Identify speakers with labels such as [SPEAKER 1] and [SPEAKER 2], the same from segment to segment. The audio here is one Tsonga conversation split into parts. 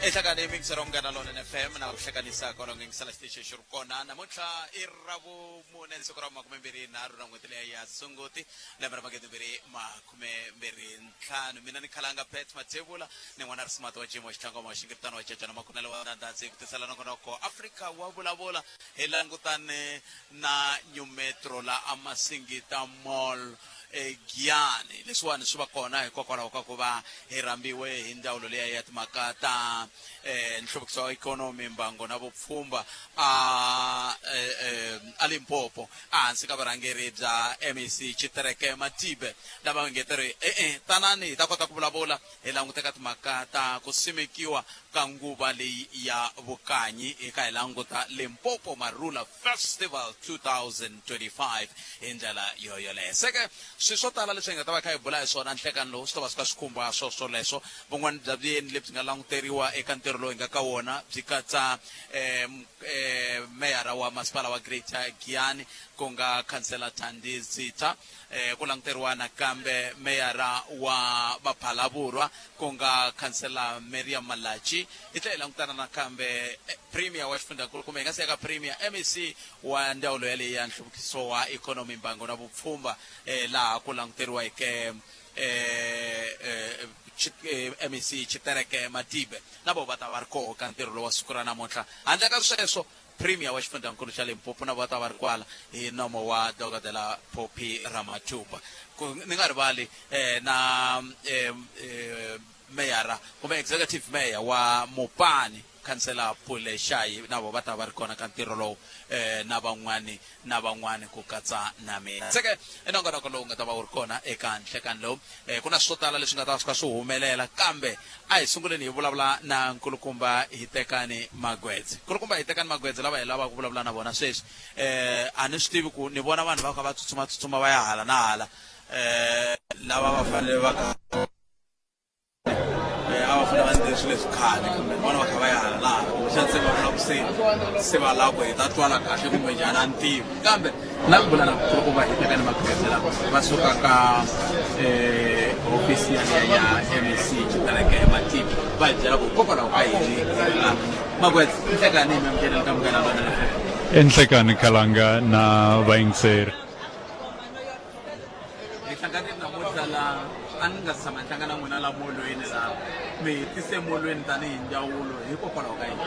[SPEAKER 1] Enhlekani mixer wa Munghana Lonene FM na ku hlekanisa kwalaho nga yingisela xitichi xi ri kona namuntlha i ra vumune siku ra makumembirhi nharhu ra n'hweti leyi ya Sunguti lembe ra magidimbirhi makumembirhi ntlhanu. Mina ni khalanga Pat Mathebula ni n'wana ri smart wa Jimo Xitlangoma wa Xingiritano wa Jajana Makunele wa Ndandhandzi ku tisela nongonoko Afrika wa vulavula hi langutane na New Metro la Amasingita Mall eGiyani. Leswiwani swi va kona hikokwalaho ka ku va hi rhambiwe hi ndzawulo liya ya timhaka ta nhluvukiso wa ikhonomi, mbango na vupfhumba a a Limpopo ehansi ka vurhangeri bya MEC Tshitereke Matibe lava nge te ri e-e tanani hi ta kota ku vulavula hi languteka timhaka ta ku simekiwa ka nguva leyi ya vukanyi hi ka hi languta Limpopo Marula Festival 2025 hi ndlela yo yoleyo. Se ke, swilo swo tala leswi hi nga ta va hi kha hi bula hi swona nhlekani lowu swi ta va swi kha swi khumba swo swoleswo. Vun'wana bya vuyeni lebyi nga languteriwa eka ntirho lowu hi nga ka wona byi katsa meyara wa masipala wa Greater Giyani ku nga Khansela Thandi Zitha, Ku languteriwa nakambe meyara wa Vaphalavurwa ku nga Khansela Meriam Malatji. Hi tlhela hi langutana nakambe Premier wa xifundzankulu kumbe hi nga si ya ka Premier, MEC wa ndzawulo yaleyi ya nhluvukiso wa ikhonomi, mbango na vupfhumba laha ku languteriweke MEC Tshitereke Madibe na voho va ta va ri koho ka ntirho lowu wa siku ra namuntlha. Handle ka sweswo, Premier wa xifundzankulu xa Limpopo na vo ta va ri kwala hi nomo wa Dokodela Phophi Ramathuba. Ku ni nga rivali na meyara kumbe executive mayor wa Mopani Khansela Pule Shayi na vo va ta va ri kona ka ntirho lowu na van'wani na van'wani ku katsa na mina. Se ke i nongonoko lowu nga ta va wu ri kona eka nhlekani lowu. Ku na swo tala leswi nga ta va swi kha swi humelela kambe a hi sunguleni hi vulavula na Nkulukumba Hitekani Magwedze. Nkulukumba Hitekani Magwedze lava hi lavaka ku vulavula na vona sweswi. A ni swi tivi ku ni vona vanhu va kha va tsutsuma tsutsuma va ya hala na hala lava va fanele va ka a va fanele va endle swilo leswi khale kambe ni vona va kha va ya hala na hala kumbexana se va vona ku se se va lava ku hi ta twala kahle kumbe njhani a ni tivi kambe na ku vula na ku va hi teka ni maphephe lava va suka ka hofisi yaliya ya MEC Tshitereke Matibi va hi byela ku hikokwalaho ka yini hi la Magwedze nhlekani hi mi amukeleni ka Munghana Lonene FM.
[SPEAKER 2] Enhlekani Khalanga na vayingiseri.
[SPEAKER 1] Hi hlanganile namuntlha la a ni nga si tshama ni hlangana n'wina la molweni la mi hi tise molweni tanihi ndzawulo hikokwalaho ka yini?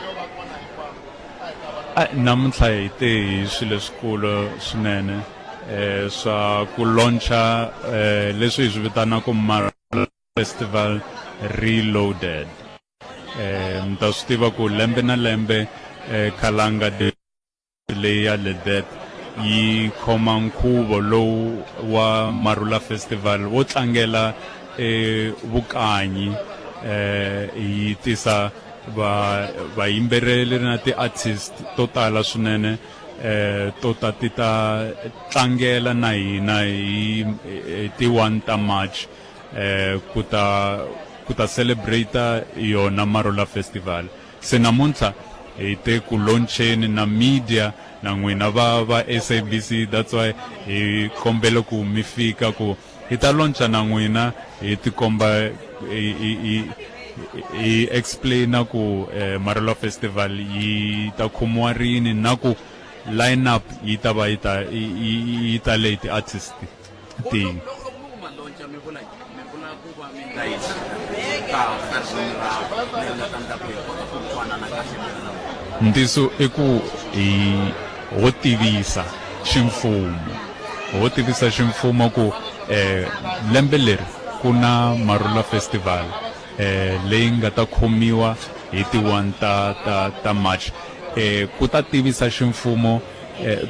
[SPEAKER 2] Namuntlha hi te hi swilo leswikulu swinene swa ku launcha leswi hi swi vitanaka Marula Festival Reloaded. Mi ta swi tiva ku lembe na lembe Khalanga leyi ya Ledet yi khoma nkhuvo lowu wa Marula Festival wo tlangela e vukanyi yi tisa va vayimbeleri na ti-artist to tala swinene to ta ti ta tlangela na hina hi ti-1 ta March ku ta ku ta celebrate yona Marula Festival. Se namuntlha hi te ku launcheni na media na n'wina va va SABC, that's why hi kombele ku mi fika ku hi ta launcha na n'wina hi tikomba hi hi hi hi explaina ku Marula Festival yi ta khomiwa rini na ku line up yi ta va yi ta yi tale hi ti-artist tihi.
[SPEAKER 1] Loko mi ku ma launcha mi vula yini? Mi vula ku va mi nga yi ka ka ririmi ra leri nga ta endla ku hi kota ku twanana kahle mina na wena.
[SPEAKER 2] Ntiyiso i ku hi ho tivisa ximfumo ho tivisa ximfumo ku lembe leri ku na Marula Festival leyi nga ta khomiwa hi ti 1 ta ta ta March ku ta tivisa ximfumo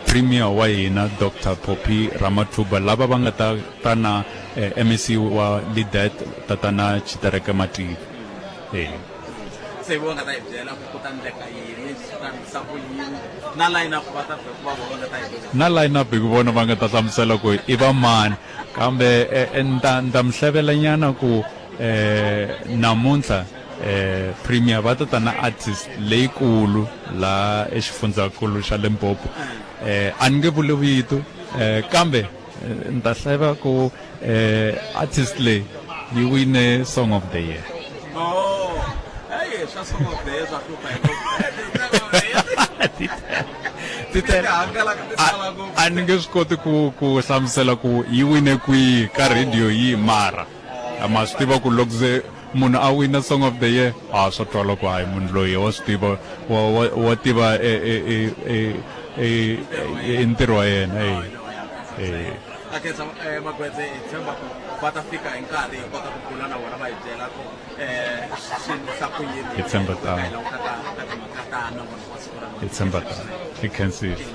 [SPEAKER 2] Premier wa hina Doctor Phophi Ramathuba lava va nga ta ta na MEC wa Lidet Tatana Tshitereke Matibe.
[SPEAKER 1] Se vo nga ta hi byela ku ku ta endleka yini, swi ta endlisa ku yini, na line up va ta ku va vona va nga ta hi byela.
[SPEAKER 2] Na line up hi ku vona va nga ta hlamusela ku i va mani kambe ni ta ni ta mi hlevela nyana ku namuntlha Premier va ta ta na artist leyikulu la exifundzankulu xa Limpopo. A ni nge vuli vito kambe ni ta hleva ku artist leyi yi wine song of the year.
[SPEAKER 1] Oh, hey, swa song of the year swa hlupha hi
[SPEAKER 2] Ti tele. A ni nge swi koti ku hlamusela ku yi wine kwihi ka radio yihi, mara ma swi tiva ku loko se munhu a wina song of the year, a swa twala ku hayi, munhu loyi wa swi tiva, wa tiva e, e, e, e, e, e, ntirho wa yena. E
[SPEAKER 1] A khensa Magwedze, hi tshemba ku va ta fika hi nkarhi hi kota ku bula na vona, va hi byela ku swi endlisa ku yini.
[SPEAKER 2] Hi tshemba tano.
[SPEAKER 1] Hi languta ka timhaka ta nongonoko wa siku ra
[SPEAKER 2] Hi tshemba tano, hi khensile.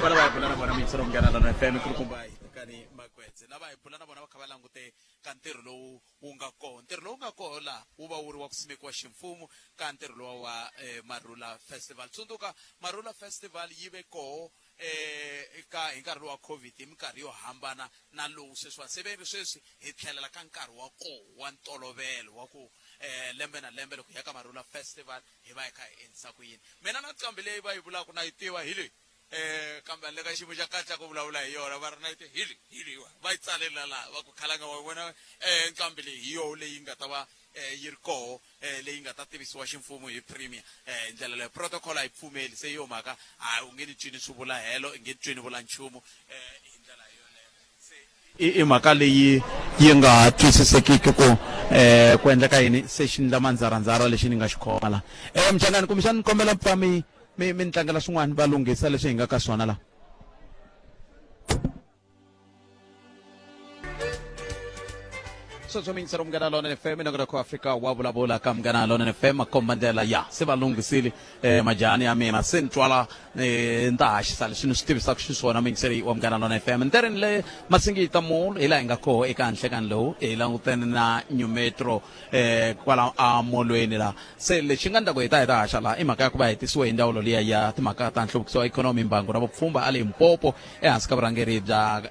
[SPEAKER 1] Kwala va hi bula na vona miyingiselo Munghana Lona FM, kulukumba Hitekani Magwedze. Lava hi bula na vona va kha va langute ka ntirho lowu wu nga koho. Ntirho lowu nga koho laha wu va wu ri wa ku simekiwa ximfumo ka ntirho lowa wa Marula Festival. Tsundzuka, Marula Festival yi ve koho ka hi nkarhi lowa COVID hi minkarhi yo hambana na lowu sweswiwani. Se ve ri sweswi hi tlhelela ka nkarhi wa koho wa ntolovelo wa ku lembe na lembe loko hi ya ka Marula Festival hi va hi kha hi endlisa ku yini. Mina na nqambi leyi va yi vulaka na yi tiva hi leyi, kambe a ni le ka xiyimo xa kahle xa ku vulavula hi yona, va ri na yi hi leyi, hi leyiwa va yi tsalela laha va ku khalanga wa vona nqambi leyi hi yoho leyi nga ta va yi ri koho, leyi nga ta tivisiwa ximfumo hi premier hi ndlela leyo. Protocol a yi pfumeli, se hi yo mhaka a u nge ni twi ni swi vula helo, i nge ni twi ni vula nchumu hi ndlela yoleyo. Se
[SPEAKER 3] I mhaka leyi yi nga twisisekiki ku ku endleka yini, se xi ndla mandzharandzhara lexi ni nga xi khoma la. Mchangani, kumbexana ni kombela mi pfa mi mi ni tlangela swin'wana, va lunghisa leswi hi nga ka swona la.
[SPEAKER 1] Sweswo miyingiselo Munghana Lonene FM, nongonoko Afrika wa vulavula ka Munghana Lonene FM. Makomba ndlela ya se va lunghisile majahani ya mina, se ni twala ni ta haxisa leswi ni swi tivisaka xiswona. Muyingiseri wa Munghana Lonene FM, ntirheni le Masingita Mall hi laha hi nga koho eka nhlekani lowu hi langutene na New Metro kwala a molweni laha. Se lexi nga endla ku hi ta haxa laha i mhaka ya ku va hetisiwe hi ndzawulo liya ya timhaka ta nhluvukiso wa ikhonomi, mbangu na vupfhumba a Limpopo ehansi ka vurhangeri bya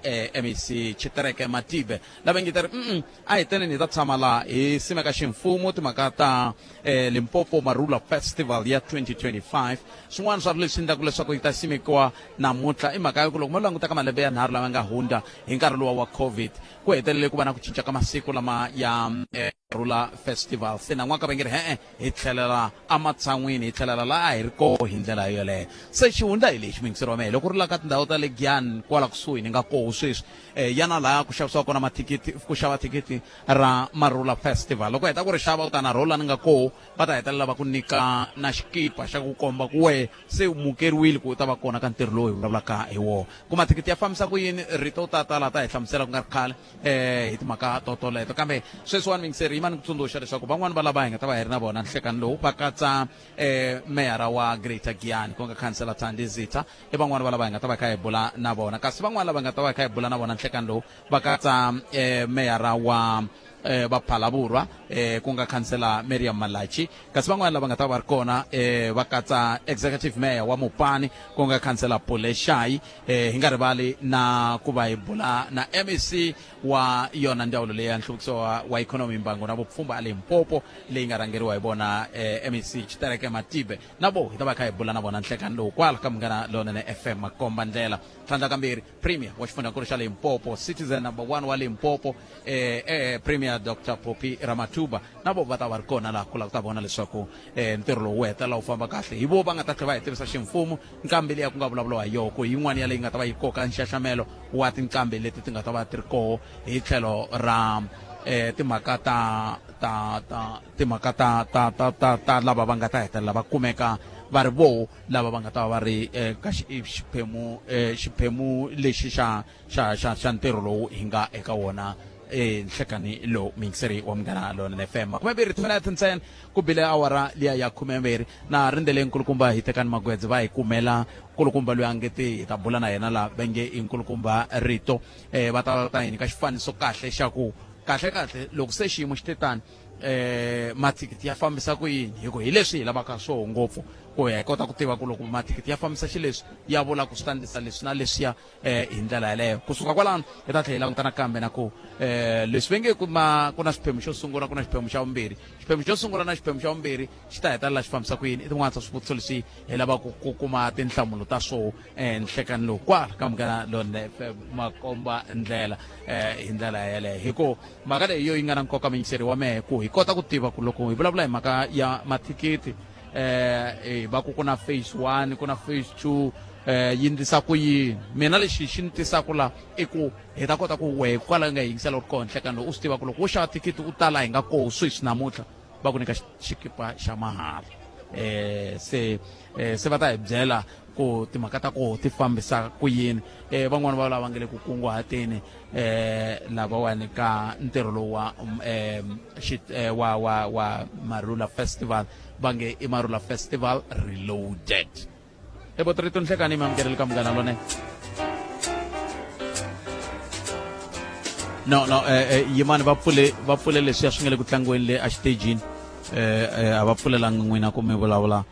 [SPEAKER 1] MEC Tshitereke Matibe, lava nge ta ri a hi teneni hi ta tshama laha hi simeka ximfumo timhaka ta Limpopo Marula Festival ya 2025. Swin'wana swa leswi endlaka leswaku yi ta simekiwa namuntlha i mhaka ya ku loko mo languta ka malembe ya nharhu lama nga hundza hi nkarhi luwa wa COVID, ku hetelele ku va na ku cinca ka masiku lama ya Marula Festival. Se nan'waka va nge ri he-e, hi tlhelela ematshan'wini, hi tlhelela laha a hi ri koho hi ndlela yoleyo. Se xihundla hi lexi, muyingiseri wa mehe, loko ri la ka tindhawu ta le Giyani kwala kusuhi ni nga koho sweswi, yana laha ku xavisiwa kona mathikithi, ku xava thikithi ra Marula Festival. Loko u heta ku ri xava u ta na rho la ni nga koho, va ta hetelela va ku nyika na xikipa xa ku komba ku wehe se u mukeriwile ku u ta va kona ka ntirho lowu hi vulavulaka hi wona. Ku mathikithi ya fambisa ku yini, Rito u ta ta laha ta hi hlamusela ku nga ri khale hi timhaka to toleto. Kambe sweswiwani muyingiseri, yima ni ku tsundzuxa leswaku van'wani va lava hi nga ta va hi ri na vona nhlekani lowu va katsa meyara wa Greater Giyani ku nga Khansela Thandi Zitha, i van'wani va lava hi nga ta va hi kha hi bula na vona. Kasi van'wani lava hi nga ta va hi kha hi bula na vona nhlekani lowu va katsa meyara wa va Phalaborwa ku nga Khansela Miriam Malatji. Kasi van'wana lava nga ta va ri kona va katsa executive mayor wa Mopani ku nga Khansela Pule Shayi, hi nga rivali na ku va hi bula na MEC wa yona ndzawulo leyi ya nhluvukiso wa ikhonomi, mbangu na vupfhumba a Limpopo leyi nga rhangeriwa hi vona MEC Tshitereke Matibe. Na vo hi ta va kha hi bula na vona nhlekani lowu kwala ka Munghana Lonene FM. Makomba ndlela tlhandla kambirhi, Premier wa xifundzankulu xa Limpopo, citizen number 1 wa Limpopo, Premier Dr Phophi Ramathuba, na vo va ta va ri kona laha ku lava ku ta vona leswaku ntirho lowu wu hetelela wu famba kahle. Hi vo va nga ta tlhela va hi tivisa ximfumo nqambi leyi ku nga vulavuriwa hi yoho, ku hi yin'wana ya leyi nga ta va yi koka nxaxamelo wa tinqambi leti ti nga ta va ti ri koho hi tlhelo ra timhaka ta ta ta timhaka ta ta ta ta ta lava va nga ta hetelela va kumeka va ri voho lava va nga ta va va ri ka xiphemu xiphemu lexi xa xa xa xa ntirho lowu hi nga eka wona nhlekani lowu. Muyingiseri wa Munghana Lonene FM, 20 timinete ntsena ku bile awara liya ya 12, na rindzele nkulukumba Hitekani Magwedze va hi kumela nkulukumba loyi a nge ti hi ta bula na yena la va nge i nkulukumba Rito, va ta va ta hi nyika xifaniso kahle xa ku kahle kahle loko se xiyimo xi te tani, mathikithi ya fambisa ku yini, hi ku hi leswi hi lavaka swoho ngopfu ku hi kota ku tiva ku loko mathikithi ya fambisa xileswi ya vula ku swi ta ndlisa leswi na leswiya hi ndlela yaleyo. Kusuka kwalano hi ta tlhela hi languta nakambe na ku leswi va nge ku ma ku na xiphemu xo sungula, ku na xiphemu xa vumbirhi, xiphemu xo sungula na xiphemu xa vumbirhi xi ta hetelela xi fambisa ku yini. I tin'wana ta swivutiso leswi hi lavaka ku kuma tinhlamulo ta swoho nhlekani lowu kwala ka Munghana Lonene FM makomba ndlela hi ndlela yeleyo, hi ku mhaka leyi yo yi nga na nkoka muyingiseri wa mehe ku hi
[SPEAKER 3] hi kota ku tiva ku loko hi vulavula hi mhaka ya mathikithi eh va ku ku na phase 1 ku na phase 2 yi ndlisa ku yini. Mina lexi xi ni tisaka la i ku hi ta kota ku wehe kwala nga yingisela u ri kona nhlekani lowu u swi tiva ku loko wo xava thikithi u tala hi nga koho sweswi namuntlha va ku nyika xikipa xa mahala. Se se va ta hi byela ku timhaka ta koho ti fambisa ku yini. Van'wani va lava nga le ku kunguhateni lavawani ka ntirho lowu wa wa wa wa Marula Festival va nge i Marula Festival Reloaded. Evotrito nhlekani mi amukeleli ka Munghana Lonene. No no yimani va pfule va pfule leswiya swi nga le ku tlangiweni le exitejini a va pfulelangi n'wina ku mi vulavula.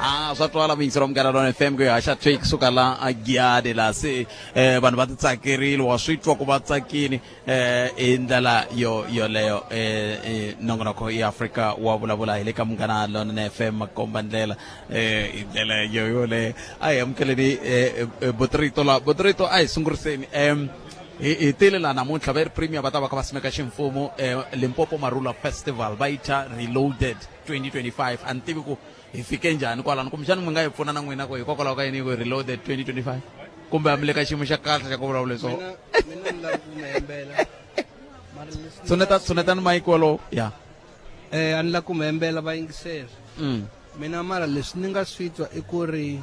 [SPEAKER 3] Ah, swa twala muyingiseri wa Munghana Lonene FM ku yi haxa thwi kusuka la a Giyani la se vanhu va titsakerile wa swi twa ku va tsakini hi ndlela yo yoleyo nongonoko ya Afrika wa vulavula hi le ka Munghana Lonene FM makomba ndlela hi ndlela yo yoleyo a hi amukeleni Botrito la Botrito a hi sunguriseni hi tile la namuntlha va ri premier va ta va kha va simeka ximfumo Limpopo Marula Festival va yi thya Reloaded 2025 a ni tivi ku hi fike njhani kwalano kumbexani mi nga hi pfuna na n'wina ku hikokwalaho ka yini ku Reloaded 2025 kumbe a mi le ka xiyimo xa kahle xa ku vulavula leswo
[SPEAKER 4] Mina ni lava ku mi hembela mara leswi
[SPEAKER 3] tshuneta tshunetani mike wolowo ya
[SPEAKER 4] a ni lava ku mi hembela vayingiseri mina mara leswi ni nga swi twa i ku ri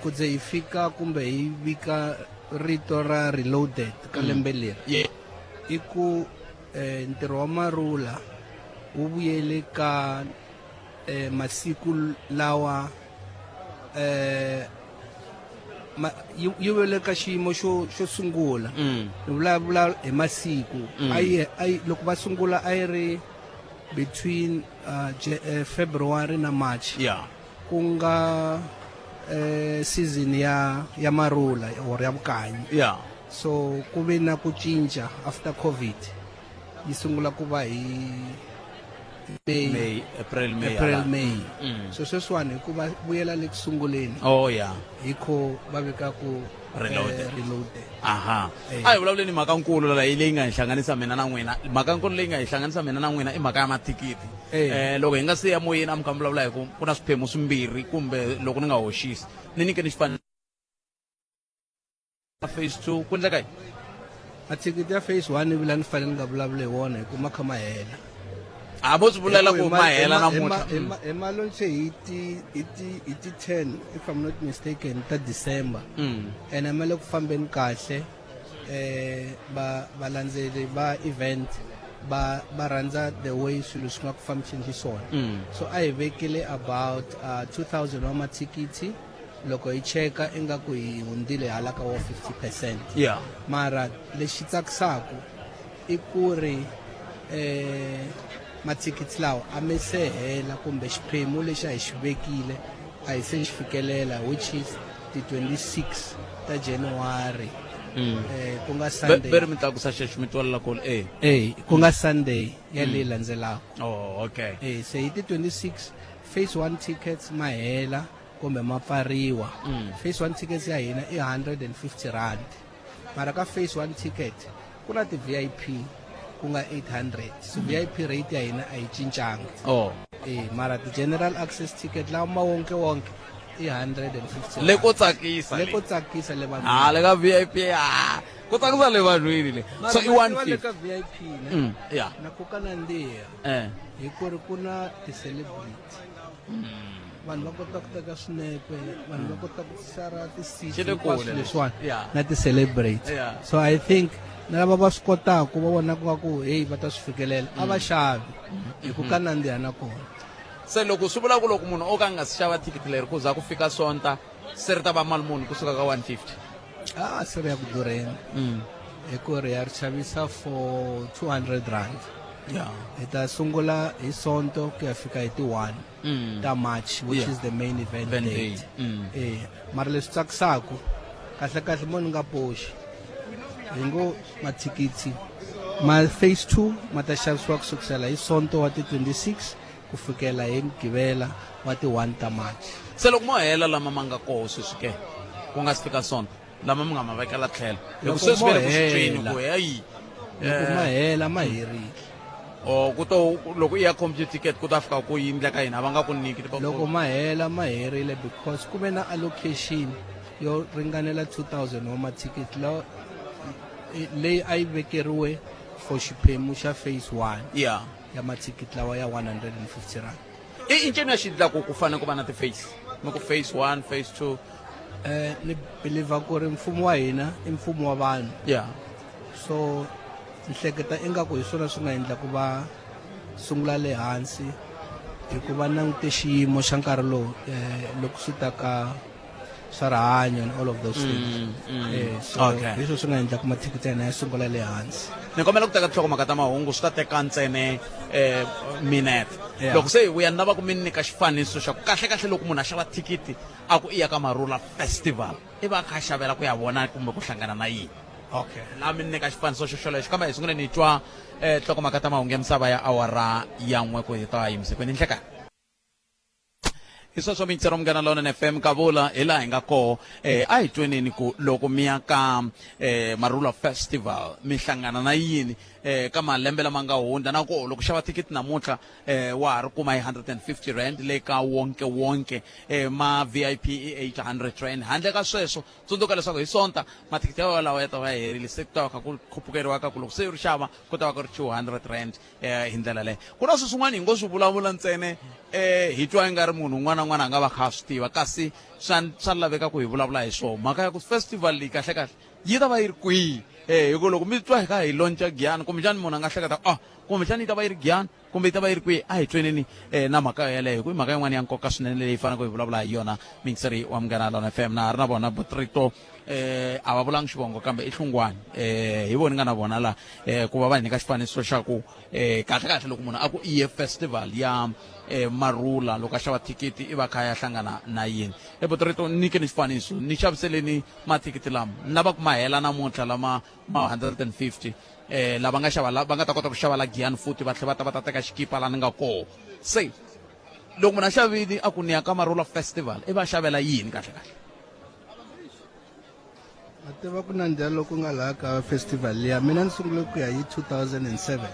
[SPEAKER 4] ku ze hi fika kumbe hi vika rito ra reloaded ka lembe leri i ku ntirho wa Marula wu vuyele ka masiku lawa yi vele ka xiyimo xo xo sungula. Ni vulavula hi masiku a yi a yi loko va sungula a yi ri between February na March ku nga season ya ya Marula or ya vukanyi. So ku ve na ku cinca after COVID yi sungula ku va hi May,
[SPEAKER 3] May, April, May,
[SPEAKER 4] April,
[SPEAKER 3] hala.
[SPEAKER 4] May. So sweswiwani hi ku va vuyela le ku sunguleni.
[SPEAKER 3] Oh yeah.
[SPEAKER 4] Hi kho va veka ku
[SPEAKER 3] Reloaded.
[SPEAKER 4] Reloaded.
[SPEAKER 3] Aha. A hi vulavuleni mhaka nkulu la leyi nga hi hlanganisa mina na n'wina. Mhaka nkulu leyi nga hi hlanganisa mina na n'wina i mhaka ya mathikithi. Loko hi nga si ya moyeni a mi kha mi vulavula hi ku ku na swiphemu swimbirhi kumbe loko ni nga hoxisi. Ni nyikeni xifaniso phase 2 ku endleka yini?
[SPEAKER 4] Mathikithi ya phase 1 vula ni fanele ni nga vulavuli hi wona hi ku ma kha ma hela.
[SPEAKER 3] A vo swi vulela ku ma hela namuntlha.
[SPEAKER 4] Hi ma launche hi ti hi ti hi ti 10 if I'm not mistaken ta December. Ene ma le ku fambeni kahle va valandzeri va event va va rhandza the way swilo swi nga ku fambiseni xiswona. So a hi vekile about 2000 wa mathikithi loko hi cheka ingaku hi hundzile hala ka wa 50%. Mara lexi tsakisaka i ku ri mathikithi lawa a mi se hela kumbe xiphemu lexi a hi xi vekile a hi se xi fikelela which is ti 26 ta January. Ku nga Sunday.
[SPEAKER 3] Ve ri mi tlakusa xexo mi twalela kule
[SPEAKER 4] Ku nga Sunday ya leyi landzelaka.
[SPEAKER 3] Oh, okay.
[SPEAKER 4] Se hi ti 26 phase 1 tickets ma hela kumbe ma pfariwa. Phase 1 tickets ya hina i 150 rand. Mara ka phase 1 ticket ku na ti VIP ku nga 800. So VIP rate ya hina a yi cincanga. Mara ti general access ticket lawa ma wonke wonke i 150
[SPEAKER 3] Le ko tsakisa
[SPEAKER 4] le. Ko tsakisa le vanhwini.
[SPEAKER 3] Ah, le ka VIP ah. Ko tsakisa le vanhwini le.
[SPEAKER 4] Mara
[SPEAKER 3] So i
[SPEAKER 4] ma
[SPEAKER 3] one
[SPEAKER 4] tiva le
[SPEAKER 3] fifty.
[SPEAKER 4] ka VIP ne?
[SPEAKER 3] Yeah.
[SPEAKER 4] Na ku ka nandziha. Hi ku ri ku na ti-celebrity. Vanhu va kota ku teka swinepe, vanhu va kota ku share ti-seats
[SPEAKER 3] Xi le
[SPEAKER 4] hinkwaswo
[SPEAKER 3] kule
[SPEAKER 4] leswiwani
[SPEAKER 3] Yeah.
[SPEAKER 4] na ti-celebrate.
[SPEAKER 3] Yeah.
[SPEAKER 4] So I think na lava va swi kotaka va vonaka nga ku hey va ta swi fikelela a va xavi hi ku ka nandziha na kona.
[SPEAKER 3] Se loko swi vula ku loko munhu o ka a nga si xava thikithi leri ku za ku fika Sonta se ri ta va mali muni kusuka ka 150?
[SPEAKER 4] Ah, se ri ya ku durheni. Hi ku ri ya ri xavisa for 200 rand. Hi ta sungula hi Sonto ku ya fika hi ti 1 ta March, which is the main event
[SPEAKER 3] Event
[SPEAKER 4] date.
[SPEAKER 3] day.
[SPEAKER 4] Mara leswi tsakisaka kahle kahle mo ni nga poxi. Hi ngo mathikithi ma phase 2 ma ta xavisiwa ku sukisela hi Sonto wa ti 26 ku fikela hi Mugqivela wa ti 1 ta March.
[SPEAKER 1] Se loko mo hela lama ma nga koho sweswi ke, ku nga si fika Sonto, lama mi nga ma vekela tlhelo, hi ku
[SPEAKER 4] Loko
[SPEAKER 1] sweswi
[SPEAKER 4] mo
[SPEAKER 1] ve le ku swi tweni
[SPEAKER 4] hela.
[SPEAKER 1] ku heyi,
[SPEAKER 4] Loko ma hela ma herile.
[SPEAKER 1] Or ku to loko i ya compute ticket ku ta fika ku yi ndleka yini a va nga ku nyiki
[SPEAKER 4] Loko ma hela ma herile because ku ve na allocation yo ringanela 2000 wa mathikithi lawa leyi a yi vekeriwe for xiphemu xa phase 1 ya mathikithi lawa ya 150 rand.
[SPEAKER 1] I ncini ya xi endla ku ku fanele ku va na ti-phase, mi ku phase 1, phase 2?
[SPEAKER 4] Ni believer ku ri mfumo wa hina i mfumo wa vanhu. So ni hleketa ingaku hi swona swi nga endla ku va sungula le hansi, hikuva langute xiyimo xa nkarhi lowu loko swi ta ka swa rihanyo and all of those things. So hi swona swi nga endla ku mathikithi ya hina ya sungula le hansi.
[SPEAKER 1] Ni kombela ku teka tinhlokomhaka ta mahungu, swi ta teka ntsene minete. Loko se hi vuya ni lava ku mi nyika xifaniso xa ku kahle kahle loko munhu a xava thikithi a ku i ya ka Marula Festival, i va a kha a xavela ku ya vona kumbe ku hlangana na yini. Laha mi nyika xifaniso xo xolexo, kambe hi sunguleni hi twa tinhlokomhaka ta mahungu ya misava ya awara ya 1 ku hi ta yimisikwini nhlekani. Hi sweswo miyingiseri wa Munghana Lonene FM, kavula hi laha hi nga koho. A hi tweneni ku loko mi ya ka Marula Festival mi hlangana na yini ka malembe lama nga hundza, na koho loko xava thikithi namuntlha wa ha ri kuma hi 150 rand le ka wonke wonke, ma VIP i 800 rand. Handle ka sweswo tsundzuka leswaku hi Sonta mathikithi ya walawo ya ta va ya herile, se ku ta va kha ku khupukeriwa ka ku loko se u ri xava ku ta va ku ri 200 rand. Hi ndlela leyo ku na swilo swin'wana hi ngo swi vulavula ntsene hi twa i nga ri munhu un'wana na un'wana a nga va kha a swi tiva, kasi swa laveka ku hi vulavula hi swona. Mhaka ya ku festival leyi kahle kahle yi ta va yi ri kwihi, hi ku loko mi twa hi kha hi lonca Giyani, kumbexani munhu a nga hleketa kumbexani yi ta va yi ri Giyani kumbe yi ta va yi ri kwihi. A hi tweneni na mhaka yeleyo, hi ku i mhaka yin'wana ya nkoka swinene leyi faneleke hi vulavula hi yona. Miyingiseri wa Munghana Lona FM, na ha ri na vona Botrito, a va vulangi xivongo kambe i Hlungwani, hi voni nga na vona la ku va va hi nyika xifaniso xa ku kahle kahle loko munhu a ku i ye festival ya Marula, loko a xava thikithi i va kha ya hlangana na yini. Botrito, ni nyikeni xifaniso, ni xaviseleni mathikithi lama ni lava ku ma hela namuntlha lama ma 150, lava nga xava va nga ta kota ku xava la Giyani futhi va tlhela va ta va ta teka xikipa la ni nga koho. Se loko munhu a xavile a ku ni ya ka Marula Festival, i va xavela yini kahle kahle?
[SPEAKER 4] Ma tiva ku nandziha loko nga laha ka festival liya, mina ni sungule ku ya hi 2007.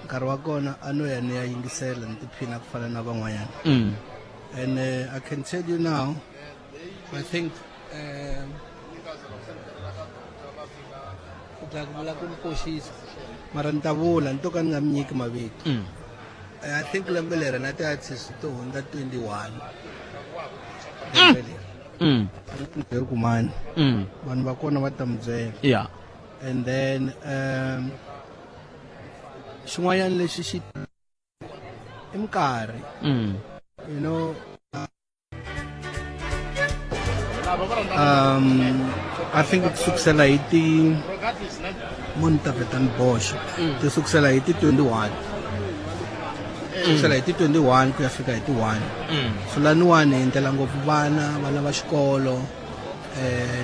[SPEAKER 4] Nkarhi wa kona a no ya ni ya yingisela ni tiphina ku fana na van'wanyana. And I can tell you now, I think ku ta ku vula ku ni koxisa, mara ni ta vula ni to ka ni nga mi nyiki mavito. I think lembe leri na ti-artist to hundza 21 lembe leri. Ri kumani vanhu va kona va ta mi byela. And then xin'wanyana lexi xi i minkarhi. You know, I think ku sukusela hi ti mo ni ta vheta ni boxa, ti sukusela hi ti 21, sukusela hi ti 21 ku ya fika hi ti 1. So laniwani hi endlela ngopfu vana, vana va xikolo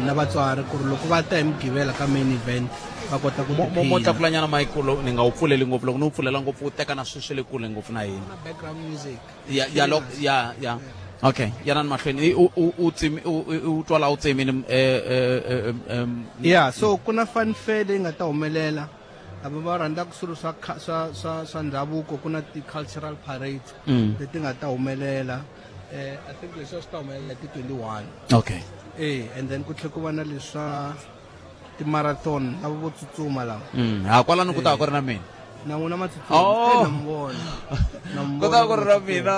[SPEAKER 4] na vatswari, ku ri loko va ta hi Mugqivela ka main event va kota ku
[SPEAKER 1] Mo
[SPEAKER 4] tiphina.
[SPEAKER 1] tlakulanyana mic, ni nga wu pfuleli ngopfu, loko ni wu pfulela ngopfu wu teka na swilo swa le kule ngopfu na hina.
[SPEAKER 4] Na background music.
[SPEAKER 1] Ya, ya, lok, ya, ya. Okay, yana ni mahlweni. U, u, u tsimi, u, u, u twa la u tsemini,
[SPEAKER 4] Yeah, so ku na fun fair leyi nga ta humelela. Lava va rhandzaka swilo swa ndhavuko, ku na ti-cultural parade leti nga ta humelela. I think leswi swi ta humelela ti 21. And then ku tlhela ku va na leswa ti-marathon, lava vo tsutsuma lava.
[SPEAKER 1] Ha kwalano ku ta ku ri na mina.
[SPEAKER 4] Na n'wina ma tsutsuma.
[SPEAKER 1] Oh.
[SPEAKER 4] Na mi vona. Na mi
[SPEAKER 1] Ku ta
[SPEAKER 4] vona
[SPEAKER 1] ku ri
[SPEAKER 4] ma
[SPEAKER 1] na
[SPEAKER 4] tsutsuma.
[SPEAKER 1] mina,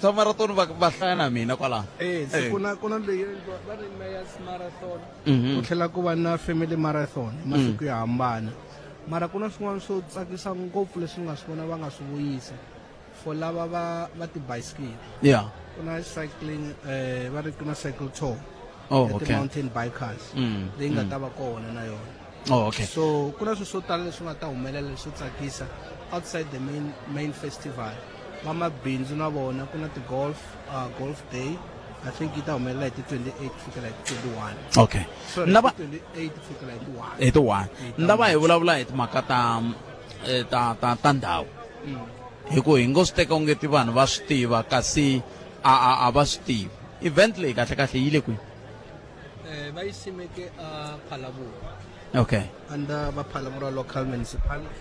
[SPEAKER 1] swa marathon va hlaya na mina kwalano.
[SPEAKER 4] Se ku na leyi va ri Mayor's Marathon. Ku tlhela ku va na Family Marathon hi masiku yo hambana. Mara ku na swin'wana swo tsakisa ngopfu leswi nga swi vona va nga swi vuyisa for lava va ti-bicycle. Ku na cycling, va ri ku na cycle tour. Ya ti-mountain bikers leyi nga ta va kona na yona.
[SPEAKER 1] Oh, okay.
[SPEAKER 4] So ku na swilo swo tala leswi nga ta humelela leswo tsakisa outside the main festival. Vamabindzu na vona ku na ti-golf, golf day. I think yi ta humelela hi ti 28 ku fikela hi ti 21.
[SPEAKER 3] Okay.
[SPEAKER 4] Sorry,
[SPEAKER 3] Lava
[SPEAKER 4] hi ti 28 ku fikela hi ti 1.
[SPEAKER 3] Hi ti 1. Ni lava hi vulavula hi timhaka ta ta ta ta ndhawu. Hi ku hi ngo swi teka onge ti vanhu va swi tiva kasi a a a va swi tivi. Event leyi kahle kahle yi le kwihi?
[SPEAKER 4] Va yi simeke a Phalaborwa.
[SPEAKER 3] Okay.
[SPEAKER 4] Under va Phalaborwa local municipality.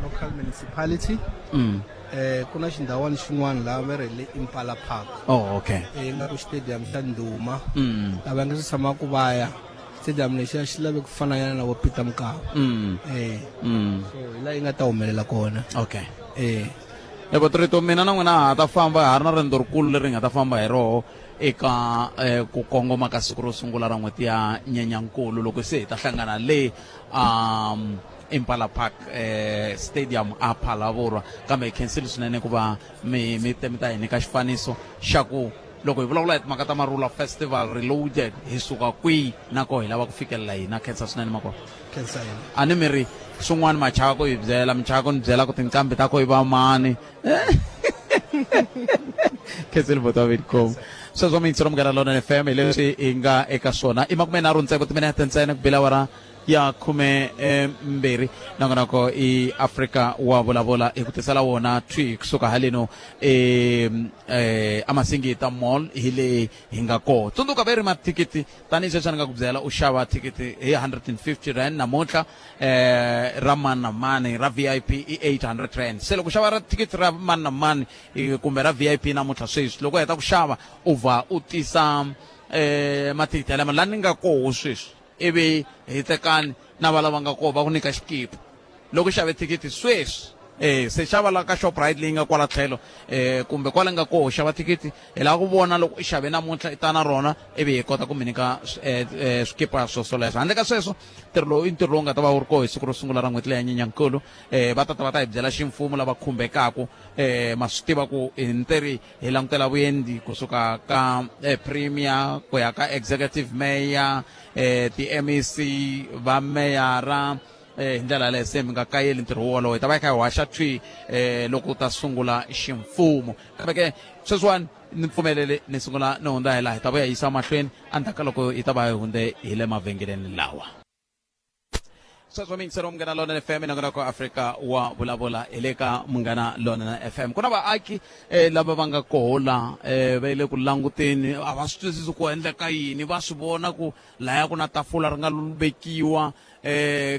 [SPEAKER 4] Local municipality. Ku na xindhawani xin'wana laha va ri le Impala Park.
[SPEAKER 3] Oh, okay.
[SPEAKER 4] Nga ku stadium xa ndhuma. Lava nga se tshama ku va ya stadium lexiya xi lave ku fana nyana na vo Peter Mokaba. So hi laha yi nga ta humelela kona.
[SPEAKER 3] Okay. Loko mina na n'wina ha ta famba ha ri na riendzo rikulu leri hi nga ta famba hi roho eka ku kongoma ka siku ro sungula ra n'hweti ya Nyenyankulu loko se hi ta hlangana le Impala Park Stadium a Phalaborwa. Kambe hi khensile swinene ku va mi mi te mi ta hi nyika xifaniso xa ku loko hi vulavula hi timhaka ta Marula Festival Reloaded hi suka kwihi na koho hi lava ku fikelela yini. A khensa swinene makwerhu.
[SPEAKER 4] Khensa yena.
[SPEAKER 3] A ni mi ri swin'wana ma chava ku hi byela, mi chava ku ni byela ku tinqambi ta ko i va mani. Khensile buti wa Vidcom. Sweswo mi yingisela Munghana Lonene FM hi leswi hi nga eka swona. I makumenharhu ntsevu timinete ntsena ku bela awara ya khume mbirhi. Nongonoko i Afrika wa vulavula hi ku tisela wona thwi kusuka haleno eMasingita Mall hi le hi nga koho. Tsundzuka ve ri mathikithi tanihi sweswi ni nga ku byela u xava thikithi hi 150 rand namuntlha ra mani na mani, ra VIP i 800 rand. Se loko u xava ra thikithi ra mani na mani kumbe ra VIP namuntlha sweswi loko u heta ku xava u vha u tisa mathikithi yalama la ni nga koho sweswi ivi hi tekani na va lava nga koho va ku nyika xikipa loko u xave thikithi sweswi. Se xava la ka Shoprite leyi nga kwala tlhelo kumbe kwala nga koho xava thikithi hi lava ku vona loko i xave namuntlha i ta na rona ivi hi kota ku mi nyika swikipa swo swoleswo. Handle ka sweswo ntirho lowu i ntirho lowu nga ta va wu ri koho hi siku ro sungula ra n'hweti leyi ya Nyenyankulu. Va ta ta va ta hi byela ximfumo lava khumbekaku. Ma swi tiva ku hi nteri hi langutela vuendli kusuka ka premier ku ya ka executive mayor, ti-MEC, va meyara hi ndlela yaleyo. Se mi nga kayeli ntirho wolowo, hi ta va hi kha hi haxa thwi loko u ta sungula ximfumo. Kambe ke sweswiwani ni pfumelele ni sungula ni hundza hi laha, hi ta vuya hi yisa mahlweni endzhaku ka loko hi ta va hi hundze hi le mavhengeleni lawa. Sweswo mi yingisela Munghana Lonene FM, nongonoko Afrika wa vulavula hi le ka Munghana Lonene FM. Ku na vaaki lava va nga koho la va le ku languteni, a va swi twisisi ku endleka yini, va swi vona ku laya ku na tafula ri nga vekiwa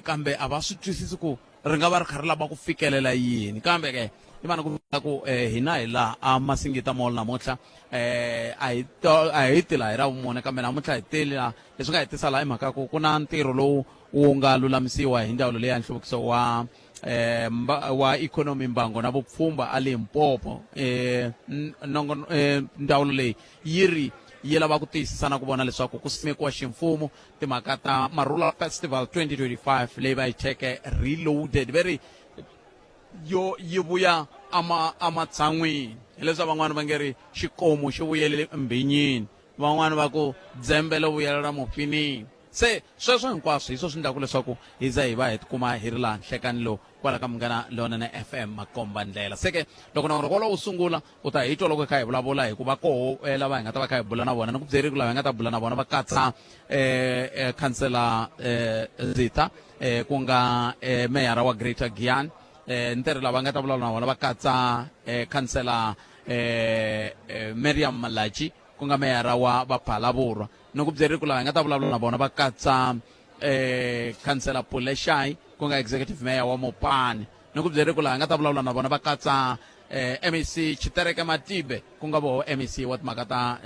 [SPEAKER 3] kambe a va swi twisisi ku ri nga va ri kha ri lava ku fikelela yini. Kambe ke i vana ku ku hina hi laha a Masingita Mall namuntlha a hi a hi ti laha hi ra vumune, kambe namuntlha hi tele laha. Leswi nga hi tisa laha i mhaka ku ku na ntirho lowu wu nga lulamisiwa hi ndzawulo leyi ya nhluvukiso wa wa ikhonomi, mbango na vupfhumba a Limpopo. Ndzawulo leyi yi ri yi lava ku tiyisisa na ku vona leswaku ku simekiwa ximfumo timhaka ta Marula Festival 2025 leyi va yi thyeke Reloaded. Ve ri yo yi vuya ematshan'wini, hileswi van'wana va nge ri xikomu xi vuyelele mbhinyini, van'wana va ku dzembe lo vuyelela mufinini. Se sweswo hinkwaswo hi swo swi endlaka leswaku hi za hi va hi tikuma hi ri laha nhlekani lowu kwala ka Munghana Lonene FM makomba ndlela. Se ke loko nongonoko wolowo wu sungula u ta hi twa loko hi kha hi vulavula hi ku va koho lava hi nga ta va kha hi bula na vona. Ni ku byeri ku lava hi nga ta bula na vona va katsa khansela Zitha ku nga meyara wa Greater Giyani. Ntirho lava nga ta vulavula na vona va katsa khansela Miriam Malatji ku nga meyara wa Vaphalavurwa. Ni ku byeri ku lava hi nga ta vulavula na vona va katsa khansela Pule Shayi ku nga executive mayor wa Mopani. Ni ku byeri ku lava hi nga ta vulavula na vona va katsa MEC Tshitereke Matibe ku nga voho MEC wa timhaka ta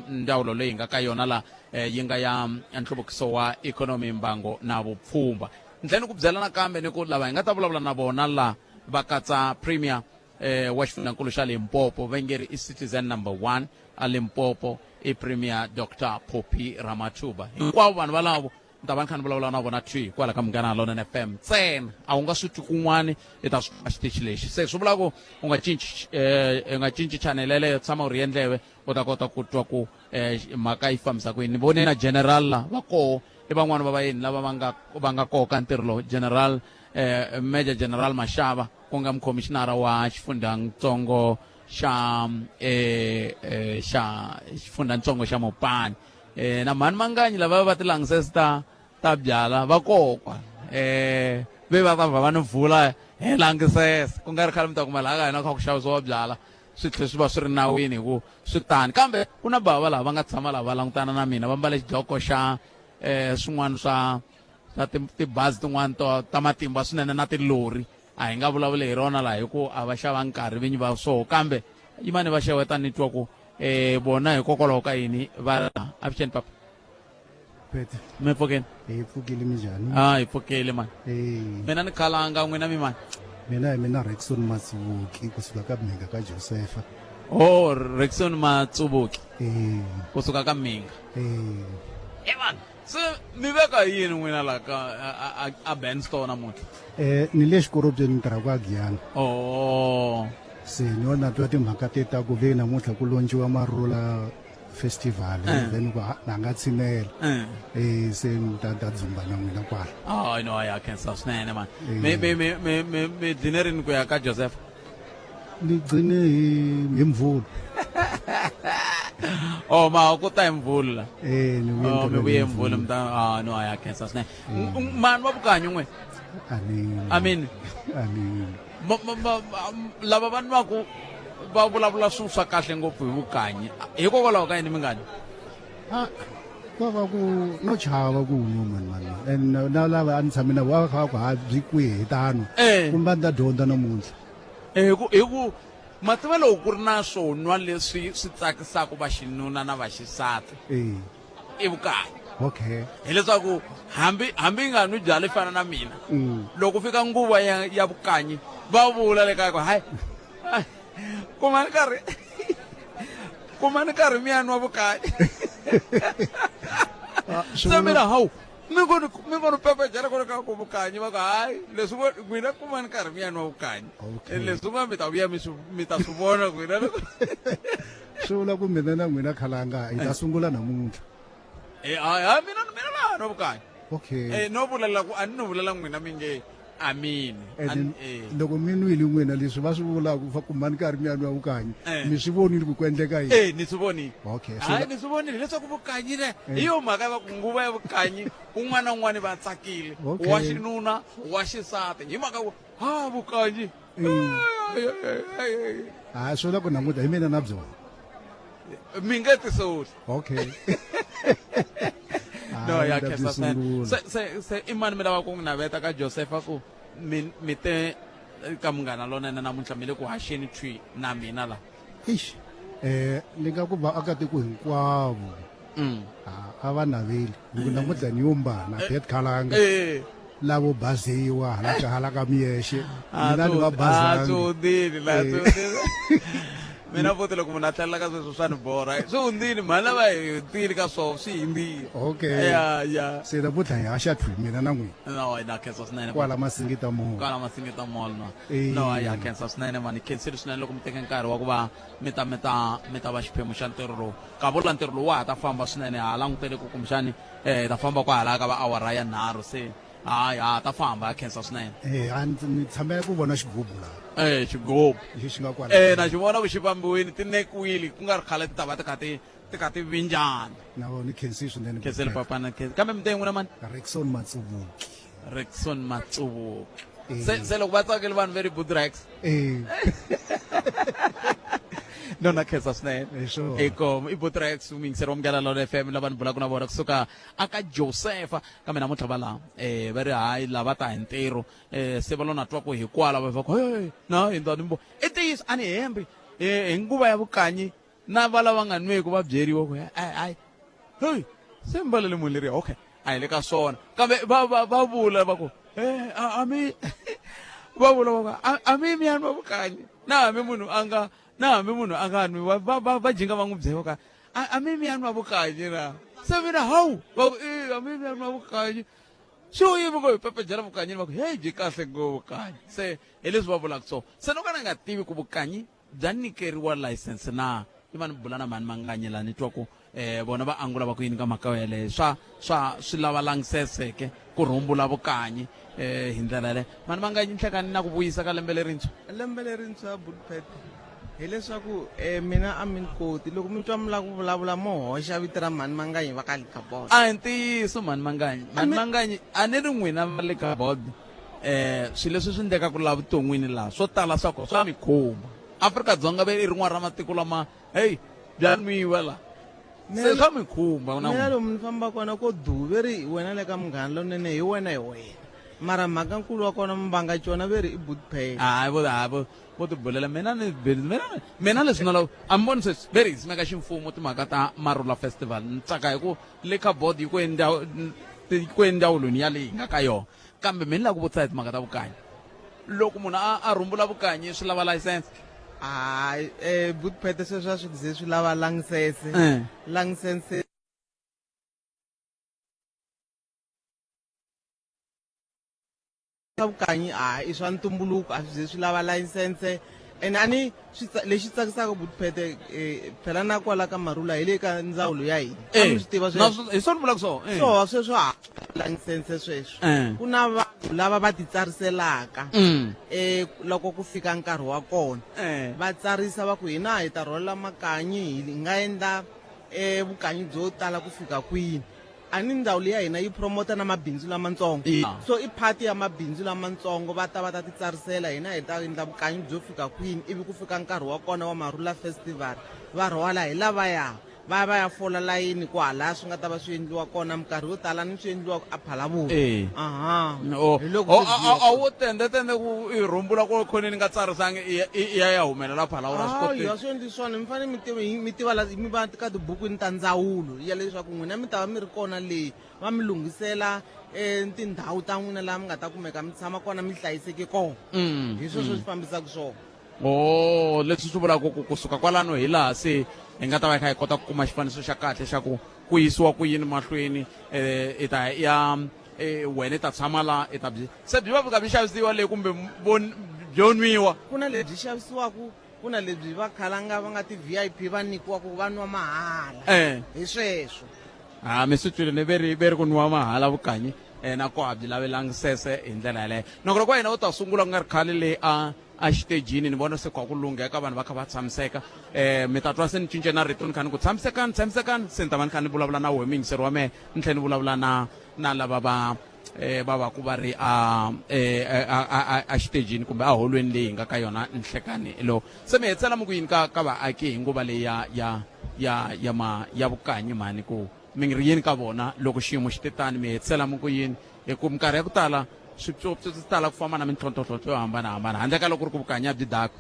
[SPEAKER 3] ndzawulo leyi nga ka yona la yi nga ya nhluvukiso wa ikhonomi, mbango na vupfhumba. Ni tlhela ni ku byela nakambe ni ku lava hi nga ta vulavula na vona la va katsa premier wa xifundzankulu xa Limpopo, va nge ri i citizen number 1 a Limpopo, i Premier Doctor Phophi Ramathuba. Hinkwavo vanhu valavo ni ta va ni kha ni vulavula na vona thwi kwala ka Munghana Lonene FM ntsena, a wu nga swi twi kun'wani, i ta swi twa xitichi lexi. Se swi vula ku u nga cinci u nga cinci channel yeleyo, tshama u ri endleve u ta kota ku twa ku mhaka yi fambisa ku yini. Ni vone na general la va koho, i van'wani va vayeni lava va nga va nga koho ka ntirho lowu, General Major General Mashava ku nga mukhomishinara wa xifundzatsongo xa eh, eh, xa xifundzhantsongo xa Mopani eh, na mhani Manganyi lava va tilangisesi ta ta byala va kokwa eh ve va va va ni vula hi langisese ku nga ri khale mi ta kuma laha ka hina kha ku xavisiwa byala swi tlhe swi va swi ri nawini hi ku swi tani kambe ku na bava lava va nga tshama laha va langutana na mina va mbale xidloko xa eh swin'wana swa swa tibazi tin'wana to ta matimba swinene na tilori a hi nga vulavuli hi rona laha hi ku a va xava nkarhi vinyi va swoho kambe yimani va xeweta ni twa ku eh vona hikokwalaho ka yini va avuxeni papa.
[SPEAKER 5] Pete.
[SPEAKER 3] Mi pfukile?
[SPEAKER 5] Hi pfukile minjhani?
[SPEAKER 3] Ah, hi pfukile mani.
[SPEAKER 5] Eh.
[SPEAKER 3] Mina ni khalanga n'wina mi mani?
[SPEAKER 5] Mina hi mina Rexon Matsubuki kusuka ka Mhinga ka Josefa.
[SPEAKER 3] Oh, Rexon Matsubuki.
[SPEAKER 5] Eh.
[SPEAKER 3] Kusuka ka Mhinga.
[SPEAKER 5] Eh.
[SPEAKER 3] Eh vanhu, se mi veka yini n'wina la ka a, a, a Ben Store namuntlha?
[SPEAKER 5] Eh, ni le xikorobweni ni tirha kwa Giyani.
[SPEAKER 3] Oh.
[SPEAKER 5] Se ni wona twa timhaka te ta ku ve namuntlha ku lonjiwa Marula Festival
[SPEAKER 3] Eh.
[SPEAKER 5] then ku ha- na nga tshinela.
[SPEAKER 3] Eh.
[SPEAKER 5] Eh, se ni ta ta dzumba na n'wina kwala.
[SPEAKER 3] Oh, no, ya khensa swinene mani.
[SPEAKER 5] Eh.
[SPEAKER 3] Mi mi mi mi mi mi dline rini ku ya ka Joseph?
[SPEAKER 5] Ni gcine hi hi Mvhulu.
[SPEAKER 3] Oh, ma ku ta hi Mvhulu la.
[SPEAKER 5] Eh, ni vuye
[SPEAKER 3] Oh, mi
[SPEAKER 5] ntirhweni
[SPEAKER 3] vuye
[SPEAKER 5] hi
[SPEAKER 3] Mvhulu mi ta ah no ya khensa swinene. Mani wa vukanyi n'we?
[SPEAKER 5] A ni
[SPEAKER 3] I mean
[SPEAKER 5] a ni
[SPEAKER 3] lava va nwaku va vulavula swilo swa kahle ngopfu hi vukanyi hikokwalaho ka yini mi nga nwi?
[SPEAKER 5] Ah, va va ku no chava ku nwa mani mani and na lava a ni tshame na vona va kha va ku ha byi kwihi hi tano
[SPEAKER 3] Eh.
[SPEAKER 5] kumbe a ni ta dyondza namuntlha.
[SPEAKER 3] Eh, hi ku hi ku mativa loko ku ri na swo nwa leswi swi tsakisaka vaxinuna na vaxisati
[SPEAKER 5] Eh.
[SPEAKER 3] I vukanyi.
[SPEAKER 5] Okay.
[SPEAKER 3] Hileswaku hambi hambi yi nga nwi byala yi fana na mina loko fika nguva ya ya vukanyi va vula le kaya ku hayi kumani nkarhi kumani nkarhi mi ya nwa vukanyi. Se mina hawu mi ngo ni mi ngo ni pepejela kwale ka ku vukanyi va ku hayi leswi vo n'wina kumani nkarhi mi ya nwa vukanyi.
[SPEAKER 5] Okay.
[SPEAKER 3] Leswi n'wa mi ta vuya mi swi mi ta swi vona n'wina loko
[SPEAKER 5] Swi vula ku mina na n'wina khalanga hi ta sungula namuntlha.
[SPEAKER 3] Eh, hayi hayi mina mina laha no vukanyi.
[SPEAKER 5] Okay.
[SPEAKER 3] Eh, no vulela ku a ni no vulela n'wina mi nge amini.
[SPEAKER 5] And
[SPEAKER 3] Eh.
[SPEAKER 5] loko mi nwile n'wina leswi va swi vulaka va ku mani karhi mi ya nwa vukanyi
[SPEAKER 3] Eh.
[SPEAKER 5] mi swi vonile ku ku endleka yini?
[SPEAKER 3] Eh, ni swi vonile.
[SPEAKER 5] Okay.
[SPEAKER 3] Hayi ni swi vonile leswaku vukanyi ne hi yo mhaka va ku nguva ya vukanyi un'wana na un'wana va tsakile.
[SPEAKER 5] Okay.
[SPEAKER 3] Wa xinuna, wa xisati. Hi mhaka ku ha vukanyi.
[SPEAKER 5] Ha swi vula ku namuntlha hi mina na byona.
[SPEAKER 3] Mi nge tisoli.
[SPEAKER 5] Okay.
[SPEAKER 3] No ya
[SPEAKER 5] Hayi,
[SPEAKER 3] khensa
[SPEAKER 5] byi
[SPEAKER 3] swinene.
[SPEAKER 5] sungula.
[SPEAKER 3] Se se se i mani mi lava ku n'wi naveta ka Josefa ku mi mi te ka Munghana Lonene namuntlha mi le ku haxeni thwi na mina la.
[SPEAKER 5] Eish. Eh, ni nga ku vaakatiko hinkwavo a a va naveli hi ku namuntlha ni yo mbana Bet Khalanga
[SPEAKER 3] Eh.
[SPEAKER 5] lavo baziwa hala ka hala ka miyexe
[SPEAKER 3] A
[SPEAKER 5] mina ni va
[SPEAKER 3] a
[SPEAKER 5] bazangi
[SPEAKER 3] swi hundzile la
[SPEAKER 5] Eh.
[SPEAKER 3] swi hundzile. Mina futhi loko munhu a tlhelela ka sweswo swa ni borha. Swi hundzile mhani lava hi hundzile ka swona swi hindzile.
[SPEAKER 5] Okay.
[SPEAKER 3] Ya ya.
[SPEAKER 5] Se namuntlha hi haxa thwi mina na n'wina
[SPEAKER 3] No na khensa swinene.
[SPEAKER 5] kwala Masingita Mall.
[SPEAKER 3] Kwala Masingita Mall no.
[SPEAKER 5] Eh.
[SPEAKER 3] No ya khensa swinene mani khensile swinene loko mi teke nkarhi wa ku va mi ta mi ta mi ta va xiphemu xa ntirho lowu. Kavula ntirho lowu wa ha ta famba swinene ha langutele ku kumbexani eh hi ta famba kwahala ka va awara ya nharhu se hayi ha ta famba ya khensa swinene.
[SPEAKER 5] Eh, a ndzi ni tshamela ku vona xigubu laha.
[SPEAKER 3] Eh xigubu.
[SPEAKER 5] Lexi xi nga kwala.
[SPEAKER 3] Eh na xi vona ku xi vambiwile ti nekiwile ku nga ri khale ti ta va ti kha ti ti kha ti vinjana.
[SPEAKER 5] Na vona ni khensile swinene.
[SPEAKER 3] Khensile papa na khensa. Kambe mi te n'wina mani?
[SPEAKER 5] Rexon Matsubuki.
[SPEAKER 3] Rexon Matsubuki.
[SPEAKER 5] Eh.
[SPEAKER 3] Se se loko va tsakile vanhu ve ri Budrax.
[SPEAKER 5] Eh.
[SPEAKER 3] No na khensa swinene.
[SPEAKER 5] Eh, sure.
[SPEAKER 3] Inkomu i Budrax muyingiseri wa Munghana Lonene FM lava ni bulaka na vona kusuka aka Josefa kambe namuntlha va laha eh va ri hayi lava ta hi ntirho eh se va lo na twa ku hi kwala va va ku hey na hindza ni i ntiyiso a ni hembi eh hi nguva ya vukanyi na va lava nga nweku va byeriwa ku ai ai hey se mbalele munhu leriya okay a hi le ka swona kambe va va va vula va ku eh a mi va vula va ku a mi mi ya nwa vukanyi na hambi munhu a nga na hambi munhu a nga nwi va va va va jinga va n'wi byela ka a mi mi ya nwa vukanyi na se mina hawu va ku e a mi mi ya nwa vukanyi swi u yimi ngo hi pepejela vukanyi va ku hey byi kahle ngo vukanyi se hi leswi va vulaka so se no ka ni nga tivi ku vukanyi bya nyikeriwa license na i va ni bula na mhani Manganyi la ni twa ku eh vona va angula va ku yini ka mhaka yeleyo swa swa swi lava langiseseke ku rhumbula vukanyi eh hi ndlela yaleyo mhani Manganyi nhlekani na ku vuyisa ka lembe lerintshwa.
[SPEAKER 4] Lembe lerintshwa Budpet
[SPEAKER 6] Hileswaku um mina a mi ni koti loko mi twa mi lava ku vulavula mo hoxa vito ra mhani Manganyi va ka Likabod.
[SPEAKER 3] A hi ntiyiso mhani Manganyi. Mhani Manganyi a ni ri n'wina va Likabod um swilo leswi swi endlekaka laha vuton'wini laha swo tala swa kona swa mi khumba. Afrika-Dzonga ve i rin'wana ra matiko lama heyi bya nwiwa laha. Se swa mi khumba na
[SPEAKER 6] Mina
[SPEAKER 3] n'wina.
[SPEAKER 6] lomu ni fambaka kona ko du ve ri wena le ka Munghana Lonene hi wena hi wena. Mara mhaka nkulu wa kona Mbanga cona ve ri i Bootpay.
[SPEAKER 3] Hayi vo hayi vo vo tibulela mina ni mina mina leswi na lava a mi voni sweswi ve ri hi simeka ximfumo timhaka ta Marula Festival ni tsaka hi ku le ka board yi ku yi ku endzawulweni ya leyi hi nga ka yona kambe mi ni lava ku vutisa hi timhaka ta vukanyi loko munhu a a rhumbula vukanyi swi lava license
[SPEAKER 6] Hayi eh Bootpay sweswo a swi ze swi lava langisense.
[SPEAKER 3] Eh.
[SPEAKER 6] Langisense swa vukanyi a i swa ntumbuluko a swi ze swi lava layisense and a ni swi lexi tsakisaka butphete eh, phela na kwala ka marula hi le ka ndzawulo ya hina a mi swi tiva sweswo
[SPEAKER 3] hi swona vulaka swona
[SPEAKER 6] so sweswo ha layisense sweswo ku na vanhu lava va titsariselaka um loko ku fika nkarhi wa kona va tsarisa va ku hina hi ta rhwala makanyi hi nga endla um vukanyi byo tala ku fika kwini A ni ndzawulo ya hina yi promota na mabindzu lamatsongo. So i part ya mabindzu lamatsongo va ta va ta titsarisela hina hi ta endla vukanyi byo fika kwini ivi ku fika nkarhi wa kona wa Marula Festival va rhwala hi lavaya va ya va ya fola layini kwahalaya swi nga ta va swi endliwa kona minkarhi yo tala ni swi endliwa a Phalaborwa. Aha.
[SPEAKER 3] Oh,
[SPEAKER 6] Hi loko
[SPEAKER 3] oh,
[SPEAKER 6] swi
[SPEAKER 3] a
[SPEAKER 6] dyiwa
[SPEAKER 3] a wo tende tende ku i rhumbula ku khoneni nga tsarisangi i ya- i ya ya humelela Phalaborwa swi
[SPEAKER 6] Hayi,
[SPEAKER 3] koteki.
[SPEAKER 6] a swi endli swona mi fanele mi tiva mi tiva la mi va ka tibukwini ta ndzawulo ya leswaku n'wina mi ta va mi ri kona leyi va mi lunghisela um tindhawu ta n'wina laha mi nga ta kumeka mi tshama kona mi hlayiseke kona
[SPEAKER 3] Mm,
[SPEAKER 6] hi sweswo swi fambisaka swona
[SPEAKER 3] oh leswi swi vulaka ku kusuka kwalano hi laha se hi nga ta va hi kha hi kota ku kuma xifaniso xa kahle xa ku ku yisiwa ku yini mahlweni um i ta ya eh, wena i ta tshama la i ta byi se byi va fika byi xavisiwa le kumbe byo nwiwa
[SPEAKER 6] ku na lebyi xavisiwaka ku na lebyi vakhalanga va nga ti-vip va nyikiwaka va nwa mahala
[SPEAKER 3] eh.
[SPEAKER 6] hi sweswo
[SPEAKER 3] ha mi swi twile ni ve ri ve ri ku nwiwa mahala vukanyi eh, na koho a byi lavelangi sese hi ndlela yaleyo nongonoko wa hina wu ta sungula ku nga ri khale leyi a a xitejini ni vona se kwa ku lungheka vanhu va kha va tshamiseka um mi ta twa se ni cince na rito ni kha ni ku tshamisekani tshamisekani se ni ta va ni kha ni vulavula na wehe muyingiseri wa mehe ni tlhela ni vulavula na na lava va eh va va ku va ri a eh, a a a xitejini kumbe a holweni leyi hi nga ka yona nhlekani lo se mi hetisela mi ku yini ka ka vaaki hi nguva leyi ya ya ya ya ma ya vukanyi mhani ku mi ri yini ka vona loko xiyimo xi te tani mi hetisela mi ku yini hi ku minkarhi ya ku tala swipyopyo swi tala ku famba na mintlhontlhontlhontlho yo hambanahambana handle ka loko ku ri ku vukanyi a byi dakwa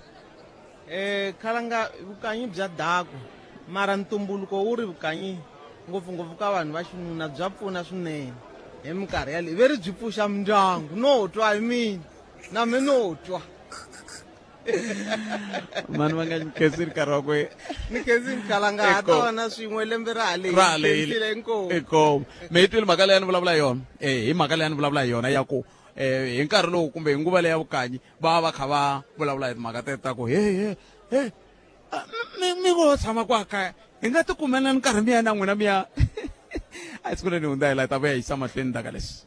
[SPEAKER 6] Eh khalanga vukanyi bya dakwa mara ntumbuluko wu ri vukanyi ngopfungopfu ka vanhu va xinuna bya pfuna swinene hi minkarhi yaleyo ve ri byi pfuxa mindyangu no twa hi mina na me no twa
[SPEAKER 3] mani va nga khensini nkarhi wa ku
[SPEAKER 6] ni khensini khalanga ha tona swin'we lembe ra ha
[SPEAKER 3] ra lehile
[SPEAKER 6] inkomu
[SPEAKER 3] inkomu mi yi twile mhaka leyi a ni vulavula yona eh hi mhaka leyi a ni vulavula hi yona ya ku eh hi nkarhi lowu kumbe hi nguva leyi ya vukanyi va va kha va vulavula hi timhaka teto ta ku he he he mi mi ngo tshama kwa kaya hi nga tikumela nkarhi mi ya na n'wina mi ya a hi siku leni hundza hi la hi ta vuya yisa mahlweni ndzhaka leswi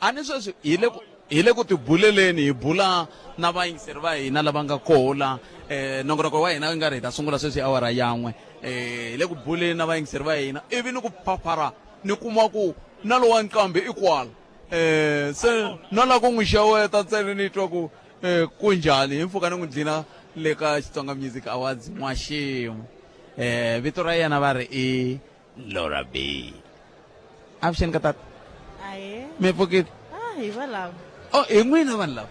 [SPEAKER 3] a ni sweswi hi le ku hi le ku tibuleleni hi bula na vayingiseri va hina lava nga koho la um nongonoko wa hina nga ri hi ta sungula sweswi awara yan'we um hi le ku buleni na vayingiseri va hina ivi ni ku phaphara ni kuma ku na lowa nqambi i kwala um se no lava ku n'wi xeweta ntsena ni twa ku um ku njhani hi mpfhuka ni n'wi dlina le ka Xitsonga Music Awards n'waxemu um vito ra yena va ri i Laura B avuxeni ka tata
[SPEAKER 7] Ahe.
[SPEAKER 3] mi pfukile
[SPEAKER 7] Ah, hi va lava.
[SPEAKER 3] oh hi n'wina vanhu lava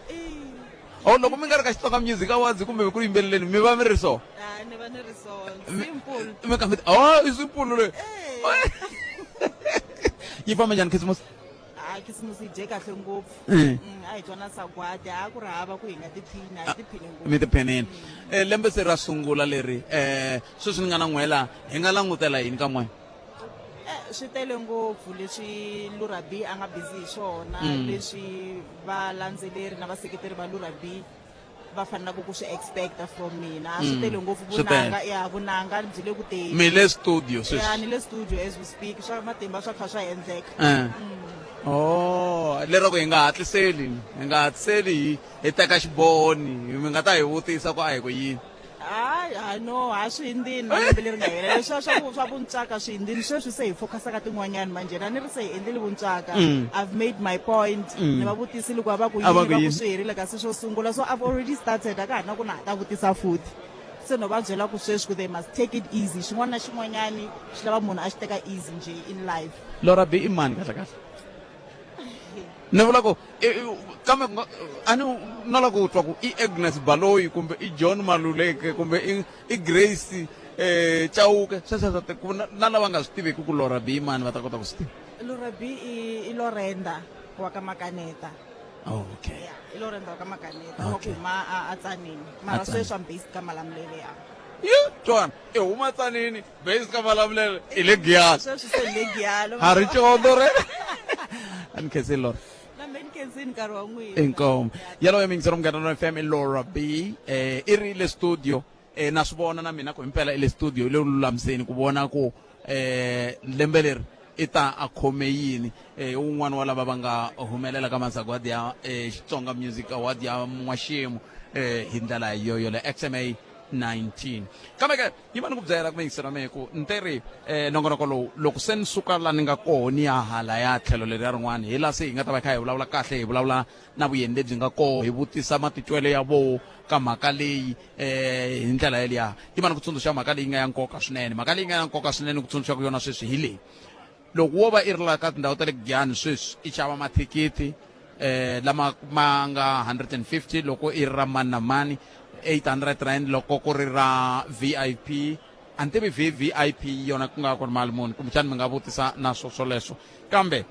[SPEAKER 3] oh loko mi nga ri ka Xitsonga Music Awards kumbe ku yimbeleleni mi va mi ri so
[SPEAKER 7] Ah, ni va ni ri so. Simple.
[SPEAKER 3] mi ka mi oh i simple leyi
[SPEAKER 7] Eh.
[SPEAKER 3] yi famba njhani khisimusi
[SPEAKER 7] Ah, khisimusi yi dye kahle ngopfu. A hi twa na sagwadi, a ku ri hava ku hi nga tiphina, hi tiphine ngopfu.
[SPEAKER 3] Mi tiphinini. Eh, lembe se ra sungula leri eh sweswi ni nga na n'wela hi nga langutela yini ka n'we?
[SPEAKER 7] Eh, swi tele ngopfu leswi Lura B a nga busy hi swona, leswi valandzeleri na vaseketeri va Lura B va fanelaka ku swi expecta from mina a swi tele ngopfu
[SPEAKER 3] Swi tele.
[SPEAKER 7] vunanga ya vunanga byi le ku teni
[SPEAKER 3] Mi le studio
[SPEAKER 7] ya
[SPEAKER 3] sweswi
[SPEAKER 7] ni le studio as we speak swa matimba swa kha swa endleka
[SPEAKER 3] Eh. Oh, lero ku hi nga hatliseli hi nga hatliseli hi hi teka xiboho ni mi nga ta hi vutisa ku a hi ku yini
[SPEAKER 7] hayi hayi no ha swi hindzini malembe leri nga hela leswiya swa ku swa vuntswaka swi hindzini sweswi se hi focus-a ka tin'wanyani manjhena ni ri se hi endlile vuntswaka i've made my point ni va vutisile ku a va ku
[SPEAKER 3] A va
[SPEAKER 7] yini
[SPEAKER 3] ku
[SPEAKER 7] va ku
[SPEAKER 3] yini?
[SPEAKER 7] swi herile kasi swo sungula so i've already started a ka ha ri na ku na ha ta vutisa futhi se no va byela ku sweswi ku they must take it easy xin'wana na xin'wanyani xi lava munhu a xi teka easy njhe in life
[SPEAKER 3] Lora B i mani kahle kahle ni vula ku kambe ku nga a ni no lava ku twa ku i Agnes Baloyi kumbe i John Maluleke kumbe i i Grace Chauke sweswo swa ku na na lava nga swi tiveki ku Lora B i mani va ta kota ku swi tiva
[SPEAKER 7] Lora B i i Lorenda wa ka Makaneta
[SPEAKER 3] oh, okay
[SPEAKER 7] yeah i Lorenda wa ka Makaneta wa
[SPEAKER 3] Okay.
[SPEAKER 7] ku huma a a Tzaneen mara
[SPEAKER 3] A Tzaneen.
[SPEAKER 7] sweswi I'm based ka Malamulele ya
[SPEAKER 3] ye twana i huma Tzaneen based ka Malamulele i le Giyani
[SPEAKER 7] sweswi se ni le Giyani
[SPEAKER 3] ha ri condo re a ni khenseli Lora
[SPEAKER 7] na me ni khensini nkarhi wa n'wina
[SPEAKER 3] inkomo yaloye mingisero munghana lona fm i Laura B eh i ri le studio eh na swi vona na mina ku himpela i le studio i le lulamiseni ku vona ku eh lembe leri i ta a khome yini eh un'wana wa lava va nga humelela ka masagwadi ya eh, Xitsonga Music Award ya n'waxemu eh hi ndlela yoyo le XMA 19 kambe ke yi va ni ku byela kumbe yingisela mehe ku ni te ri um nongonoko lowu loko se ni suka la ni nga koho ni ya hala ya tlhelo leriya rin'wana hi laha se hi nga ta va hi kha hi vulavula kahle hi vulavula na vuyeni lebyi nga koho hi vutisa matitwelo ya voho ka mhaka leyi um hi ndlela yeliya yi va ni ku tsundzuxa mhaka leyi nga ya nkoka swinene mhaka leyi nga ya nkoka swinene ku tsundzuxaka yona sweswi hi leyi loko wo va i ri la ka tindhawu ta le Giyani sweswi i xava mathikithi eh lama ma nga 150 loko i ri ra mani na mani 800 rand loko ku ri ra VIP a ni tivi VVIP yona ku nga ku ri mali muni kumbexani mi nga vutisa na swo swoleswo kambe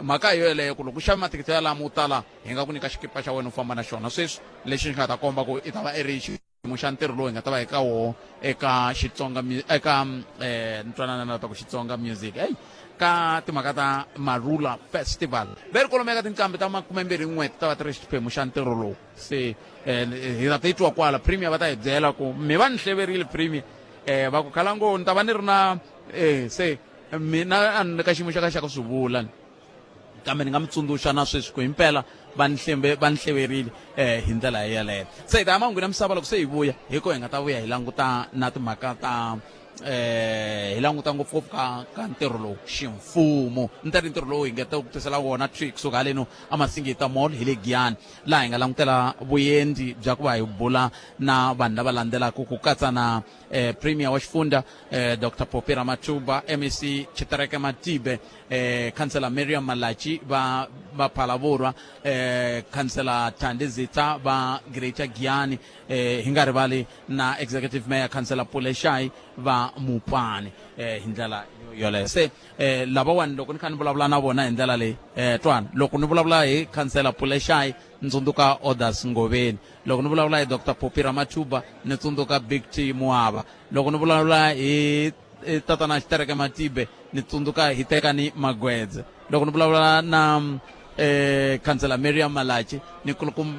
[SPEAKER 3] mhaka hi yoyeleyo ku loko u xave mathikithi yalamo tala hi nga ku nyika xikipa xa wena u famba na xona sweswi lexi xi nga ta komba ku i ta va i ri xiyimo xa ntirho lowu hi nga ta va eka woho eka Xitsonga eka eh ni twanana na ta ku Xitsonga music hey ka timhaka ta Marula Festival ve ri kwalomu eka tinqambi ta makumembirhi n'we ti ta va ti ri xiphemu xa ntirho lowu se eh, hi ta titwa kwala premier va ta hi byela ku mi va ni hleverile premier eh va ku khala ngo ni ta va ni ri na eh se mina a ni ka xiyimo xa ka xa ku swi vula ni kambe ni nga mi tsundzuxa na sweswi ku himpela va ni hlembe va ni hleverile eh hi ndlela yeleyo se hi ta ya mangwini ya misava loko se hi vuya hi ko hi nga ta vuya hi languta na timhaka ta eh hi languta ngopfungopfu ka ka ntirho lowu ximfumo ni ta ri ntirho lowu hi nga ta ku tisela wona twi kusuka haleno amasingita mall hi le giyani laha hi nga langutela vuendzi bya ku va hi bula na vanhu lava landzelaka ku katsa na eh, premier wa xifundza eh, dr popi ramatuba mec chitereke matibe eh, khansela Miriam Malatji va va Phalaborwa eh, khansela Thandi Zitha va Greater Giyani eh, hi nga rivali na executive mayor khansela Pule Shayi va Mupani eh, hi ndlela yoleyo se eh, lavawani loko ni kha ni vulavula na vona hi ndlela leyi eh, twana loko ni vulavula hi khansela Pule Shayi ni tsundzuka Orders Ngoveni loko ni vulavula hi Dr Popi Ramatuba ni tsundzuka Big T Muava loko ni vulavula hi eh, tatana Xitereke Matibe ni tsundzuka hi Tekani Magwedze loko ni vulavula na eh khansela Miriam Malatji ni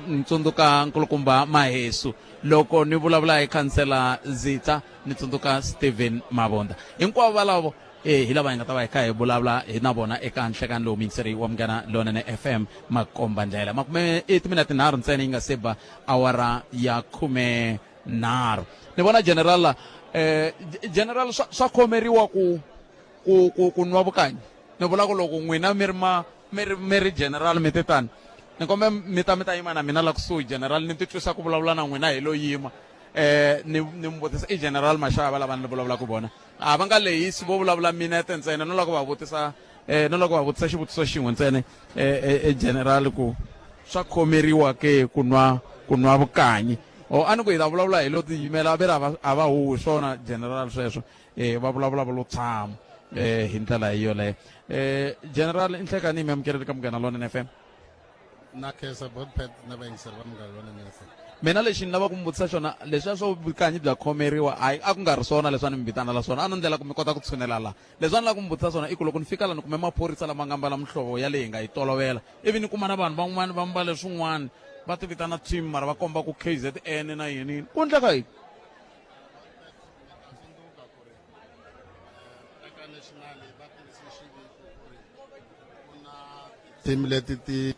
[SPEAKER 3] ni tsundzuka nkulukumba Mahesu loko ni vulavula hi khansela Zitha ni tsundzuka Steven Mavonda hinkwavo valavo eh hi lava hi nga ta va hi kha hi vulavula hi na vona eka nhlekani lowu miyingiseri wa Munghana Lonene FM makomba ndlela makume i timinete tinharhu ntsena yi nga se ba awara ya khume nharhu ni vona general la eh general swa, swa khomeriwa ku ku ku ku nwa vukanyi ni vula ku loko n'wina mi ri ma mi ri mi ri general mi te tani ni kombe mi ta mi ta yima na mina la kusuhi general ni titwisa ku vulavula na n'wina hi lo yima eh ni ni mi vutisa i general mashava lava ni vulavulaka vona a va nga lehisi vo vulavula minete ntsena no lava ku va vutisa eh no lava ku va vutisa xivutiso xin'we ntsena eh, eh, eh general ku swa khomeriwa ke ku nwa ku nwa vukanyi o a ni ku hi ta vulavula hi lo tiyimela ve ri a va huwi swona general sweswo eh va vulavula va lo tshama eh hi ndlela hi yoleyo eh general inhlekani mi amukeleli ka Munghana Lonene FM
[SPEAKER 5] na khensa botpet na vayingiseri va Munghana Lonene FM
[SPEAKER 3] mina lexi ni lava ku mi vutisa xona leswiya swo vukanyi bya khomeriwa hayi a ku nga ri swona leswi a ni mi vitanela swona a no ndlela ku mi kota ku tshunela la leswi a ni lava ku mi vutisa swona i ku loko ni fika la ni kume maphorisa lama nga mbala muhlovo ya leyi hi nga yi tolovela ivi ni kuma na vanhu van'wana va mbale swin'wana Va ti vitana team mara va komba ku KZN na yini yini. Ku endleka yini?
[SPEAKER 5] Team leti ti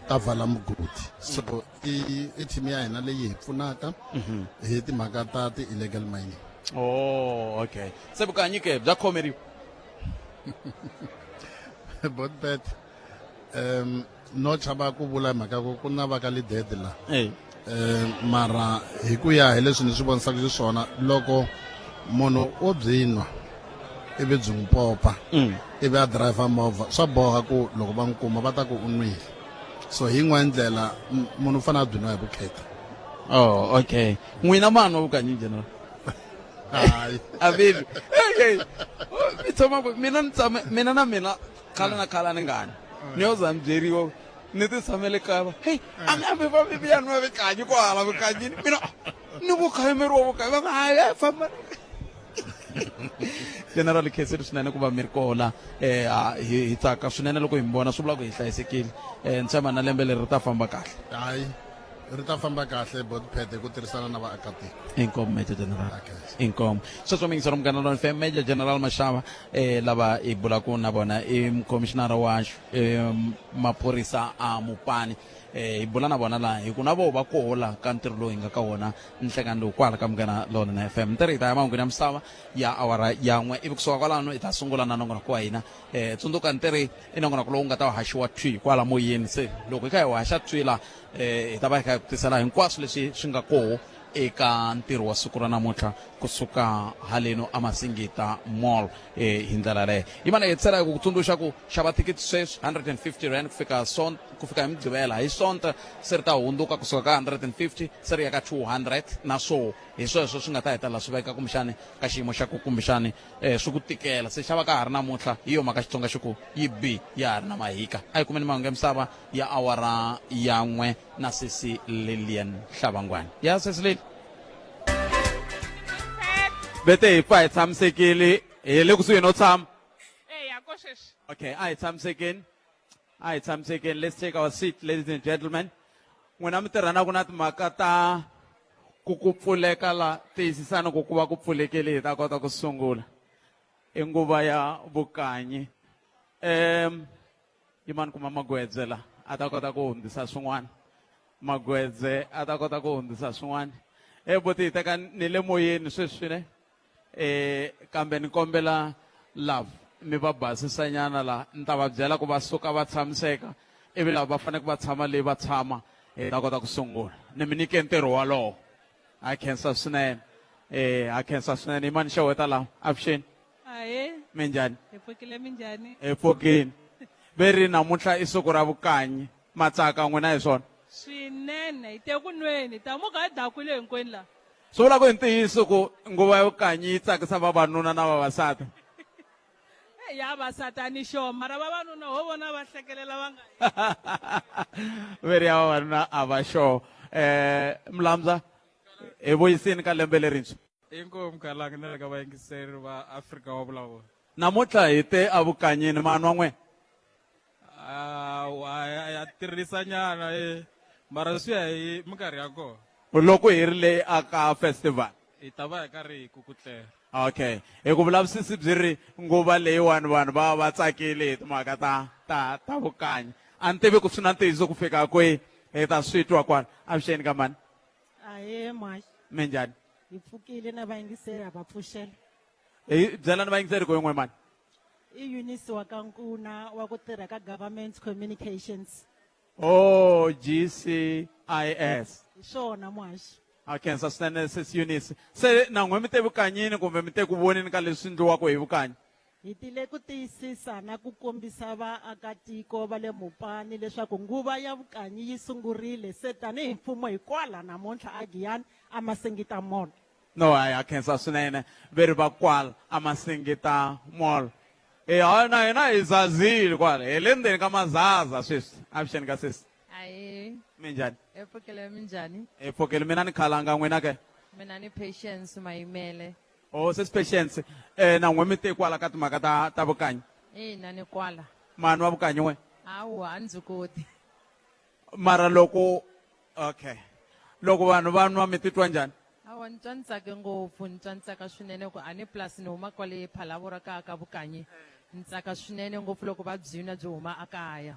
[SPEAKER 5] ta vala mugodi so i i team ya hina leyi hi pfunaka hi timhaka ta ti-illegal mining.
[SPEAKER 3] Oh, okay. Se vukanyi ke bya khomeriwa?
[SPEAKER 5] Botbet, no chava ku vula hi mhaka ku ku na va ka lidede la. Mara hi ku ya hi leswi ni swi vonisaka xiswona, loko munhu o byi nwa ivi byi n'wi popa ivi a driver movha, swa boha ku loko va n'wi kuma va ta ku u nwile. So hi yin'wana ndlela munhu u fanele a byi nwa hi vukheta.
[SPEAKER 3] Oh, okay. N'wina ma nwa vukanyi, General?
[SPEAKER 5] Hayi.
[SPEAKER 3] A veli. Okay. Mi tshama ku mina ni tshame mina na mina khale na khale a ni ngani. Ni yo za ni byeriwa ni ti tshamele kaya va hey a mi a mi va mi vuya nwa vukanyi kwala vukanyini mina ni ku khayimeriwa vukanyi va nga hayi famba. General, khensile swinene ku va mi ri kona. Hi tsaka swinene loko hi mi vona, swi vula ku hi hlayisekile. Ni tshemba na lembe leri ri ta famba kahle.
[SPEAKER 5] Hayi, ri ta famba kahle Botpet, hi ku tirhisana na vaakatiko.
[SPEAKER 3] Inkomu, Major General.
[SPEAKER 5] Okay.
[SPEAKER 3] Inkomu. Sweswo miyingisero Munghana Lon FM, Major General Mashava lava hi bulaka na vona i mukhomishinara wa maphorisa a Mupani. Hi bula na vona laha hi ku na voho va koho laha ka ntirho lowu hi nga ka wona nhlekani lowu kwala ka Munghana Lonene FM. Ntirho hi ta ya mahungwini ya misava ya awara ya 1, ivi kusuka kwalano hi ta sungula na nongonoko wa hina. Tsundzuka ntirho i nongonoko lowu nga ta haxiwa thwi kwala moyeni, se loko hi kha hi haxa thwi la hi ta va hi kha hi ku tisela hinkwaswo leswi swi nga koho eka ntirho wa siku ra namuntlha kusuka haleno aMasingita Mall. Hi ndlela yaleyo yi mana hetisela hi ku ku tsundzuxa ku xava thikithi sweswi 150 rand ku fika son ku fika hi Mugqivela. Hi Sonta se ri ta hundzuka kusuka ka 150 se ri ya ka 200, na swo hi sweswo swi nga ta hetelela swi veka kumbexani ka xiyimo xa ku kumbexani swi ku tikela. Se xava ka ha ri namuntlha, hi yo mhaka Xitsonga xi ku yi bi ya ha ri na mahika. A hi kumeni mahungu ya misava ya awara ya 1 na sesi Lilian Hlavangwani. Ya sesi Lili, vete hi pfa hi tshamisekile, hi le kusuhi no tshama.
[SPEAKER 8] Eya, ko sweswi.
[SPEAKER 3] Okay, a hi tshamisekeni, a hi tshamisekeni. Let's take our seat, ladies and gentlemen. N'wina mi tirhanaka na timhaka ta ku ku pfuleka la, tiyisisani ku ku va ku pfulekile hi ta kota ku sungula. I nguva ya vukanyi. Yimani kuma Magwedze la a ta kota ku hundzisa swin'wana. Magwedze a ta kota ku hundzisa swin'wana. Buti, hi teka ni le moyeni sweswi ne? Kambe ni kombela love mi va basisanyana la, ni ta va byela ku va suka va tshamiseka, ivi lava va fanele va tshama leyi va tshama, hi ta kota ku sungula. Ni mi nyike ntirho walowo. Ha khensa swinene. Ha khensa swinene. Yimani xeweta la avuxeni.
[SPEAKER 8] Ahee.
[SPEAKER 3] Minjhani?
[SPEAKER 8] Hi pfukile, minjhani?
[SPEAKER 3] Hi pfukile. Ve ri namuntlha i siku ra vukanyi. Matsaka n'wina hi swona?
[SPEAKER 8] Swinene, hi te ku nweni, tamuka hi dakwile hinkwenu la.
[SPEAKER 3] Swi vula ku hi ntiyiso ku nguva ya vukanyi yi tsakisa vavanuna na vavasati?
[SPEAKER 8] Ya vasati a ni sure, mara vavanuna ho vona va hlekelela va nga.
[SPEAKER 3] Ve ri ya vavanuna a va sure. Mlamza, hi vuyisini ka lembe lerintshwa.
[SPEAKER 9] Inkomu Kalanga na le ka vayingiseri va Afrika wa vulavula.
[SPEAKER 3] Namuntlha hi te evukanyini, ma nwa n'we?
[SPEAKER 9] Ya tirhisa nyana, mara swi ya hi minkarhi ya kona.
[SPEAKER 3] Loko hi ri le aka festival.
[SPEAKER 9] Hi ta va hi karhi hi kukutlela.
[SPEAKER 3] Okay. Hi ku vulavisisi byi ri nguva leyiwani vanhu va va tsakile hi timhaka ta ta ta vukanyi. A ni tivi ku swi na ntiyiso ku fika kwihi, hi ta swi twa kwala. Avuxeni ka mhani.
[SPEAKER 10] Ahee mhaxi.
[SPEAKER 3] Minjhani?
[SPEAKER 10] Hi pfukile na vayingiseri ha va pfuxela.
[SPEAKER 3] Hi byelani vayingiseri ku yin'we mani.
[SPEAKER 10] I Eunice wa ka Nkuna wa ku tirha ka Government Communications.
[SPEAKER 3] Oh, GCIS.
[SPEAKER 10] Hi swona muhaxi.
[SPEAKER 3] A khensa swinene sis Eunice. Se na n'we mi te vukanyini kumbe mi te ku voneni ka leswi ndliwaka hi vukanyi?
[SPEAKER 10] Hi tile ku tiyisisa na ku kombisa vaakatiko va le Mopani leswaku nguva ya vukanyi yi sungurile se tanihi mfumo hi kwala namuntlha a Giyani a Masingita Mall.
[SPEAKER 3] No, hayi, ha khensa swinene ve ri va kwala a Masingita Mall. E, hayi, na hina hi zazile kwala, hi le ndzeni ka mazaza sweswi. Avuxeni ka sesi.
[SPEAKER 11] Ahee.
[SPEAKER 3] Minjhani?
[SPEAKER 11] Hi pfukile, minjhani?
[SPEAKER 3] Hi pfukile, mina ni khalanga, n'wina ke?
[SPEAKER 11] Mina ni Patience Mayimele.
[SPEAKER 3] Oh, sesi Patience, na n'we mi te kwala ka timhaka ta ta vukanyi?
[SPEAKER 11] Ina, ni kwala.
[SPEAKER 3] Ma nwa vukanyi n'we?
[SPEAKER 11] Hawa a ndzi koti.
[SPEAKER 3] Mara loko okay. Loko vanhu va nwa mi titwa njhani?
[SPEAKER 11] Hawa ni twa ni tsake ngopfu, ni twa ni tsaka swinene ku a ni plus ni huma kwale Phalaborwa kaya ka Vukanyi. Ni tsaka swinene ngopfu loko va byi nwa byi huma ekaya.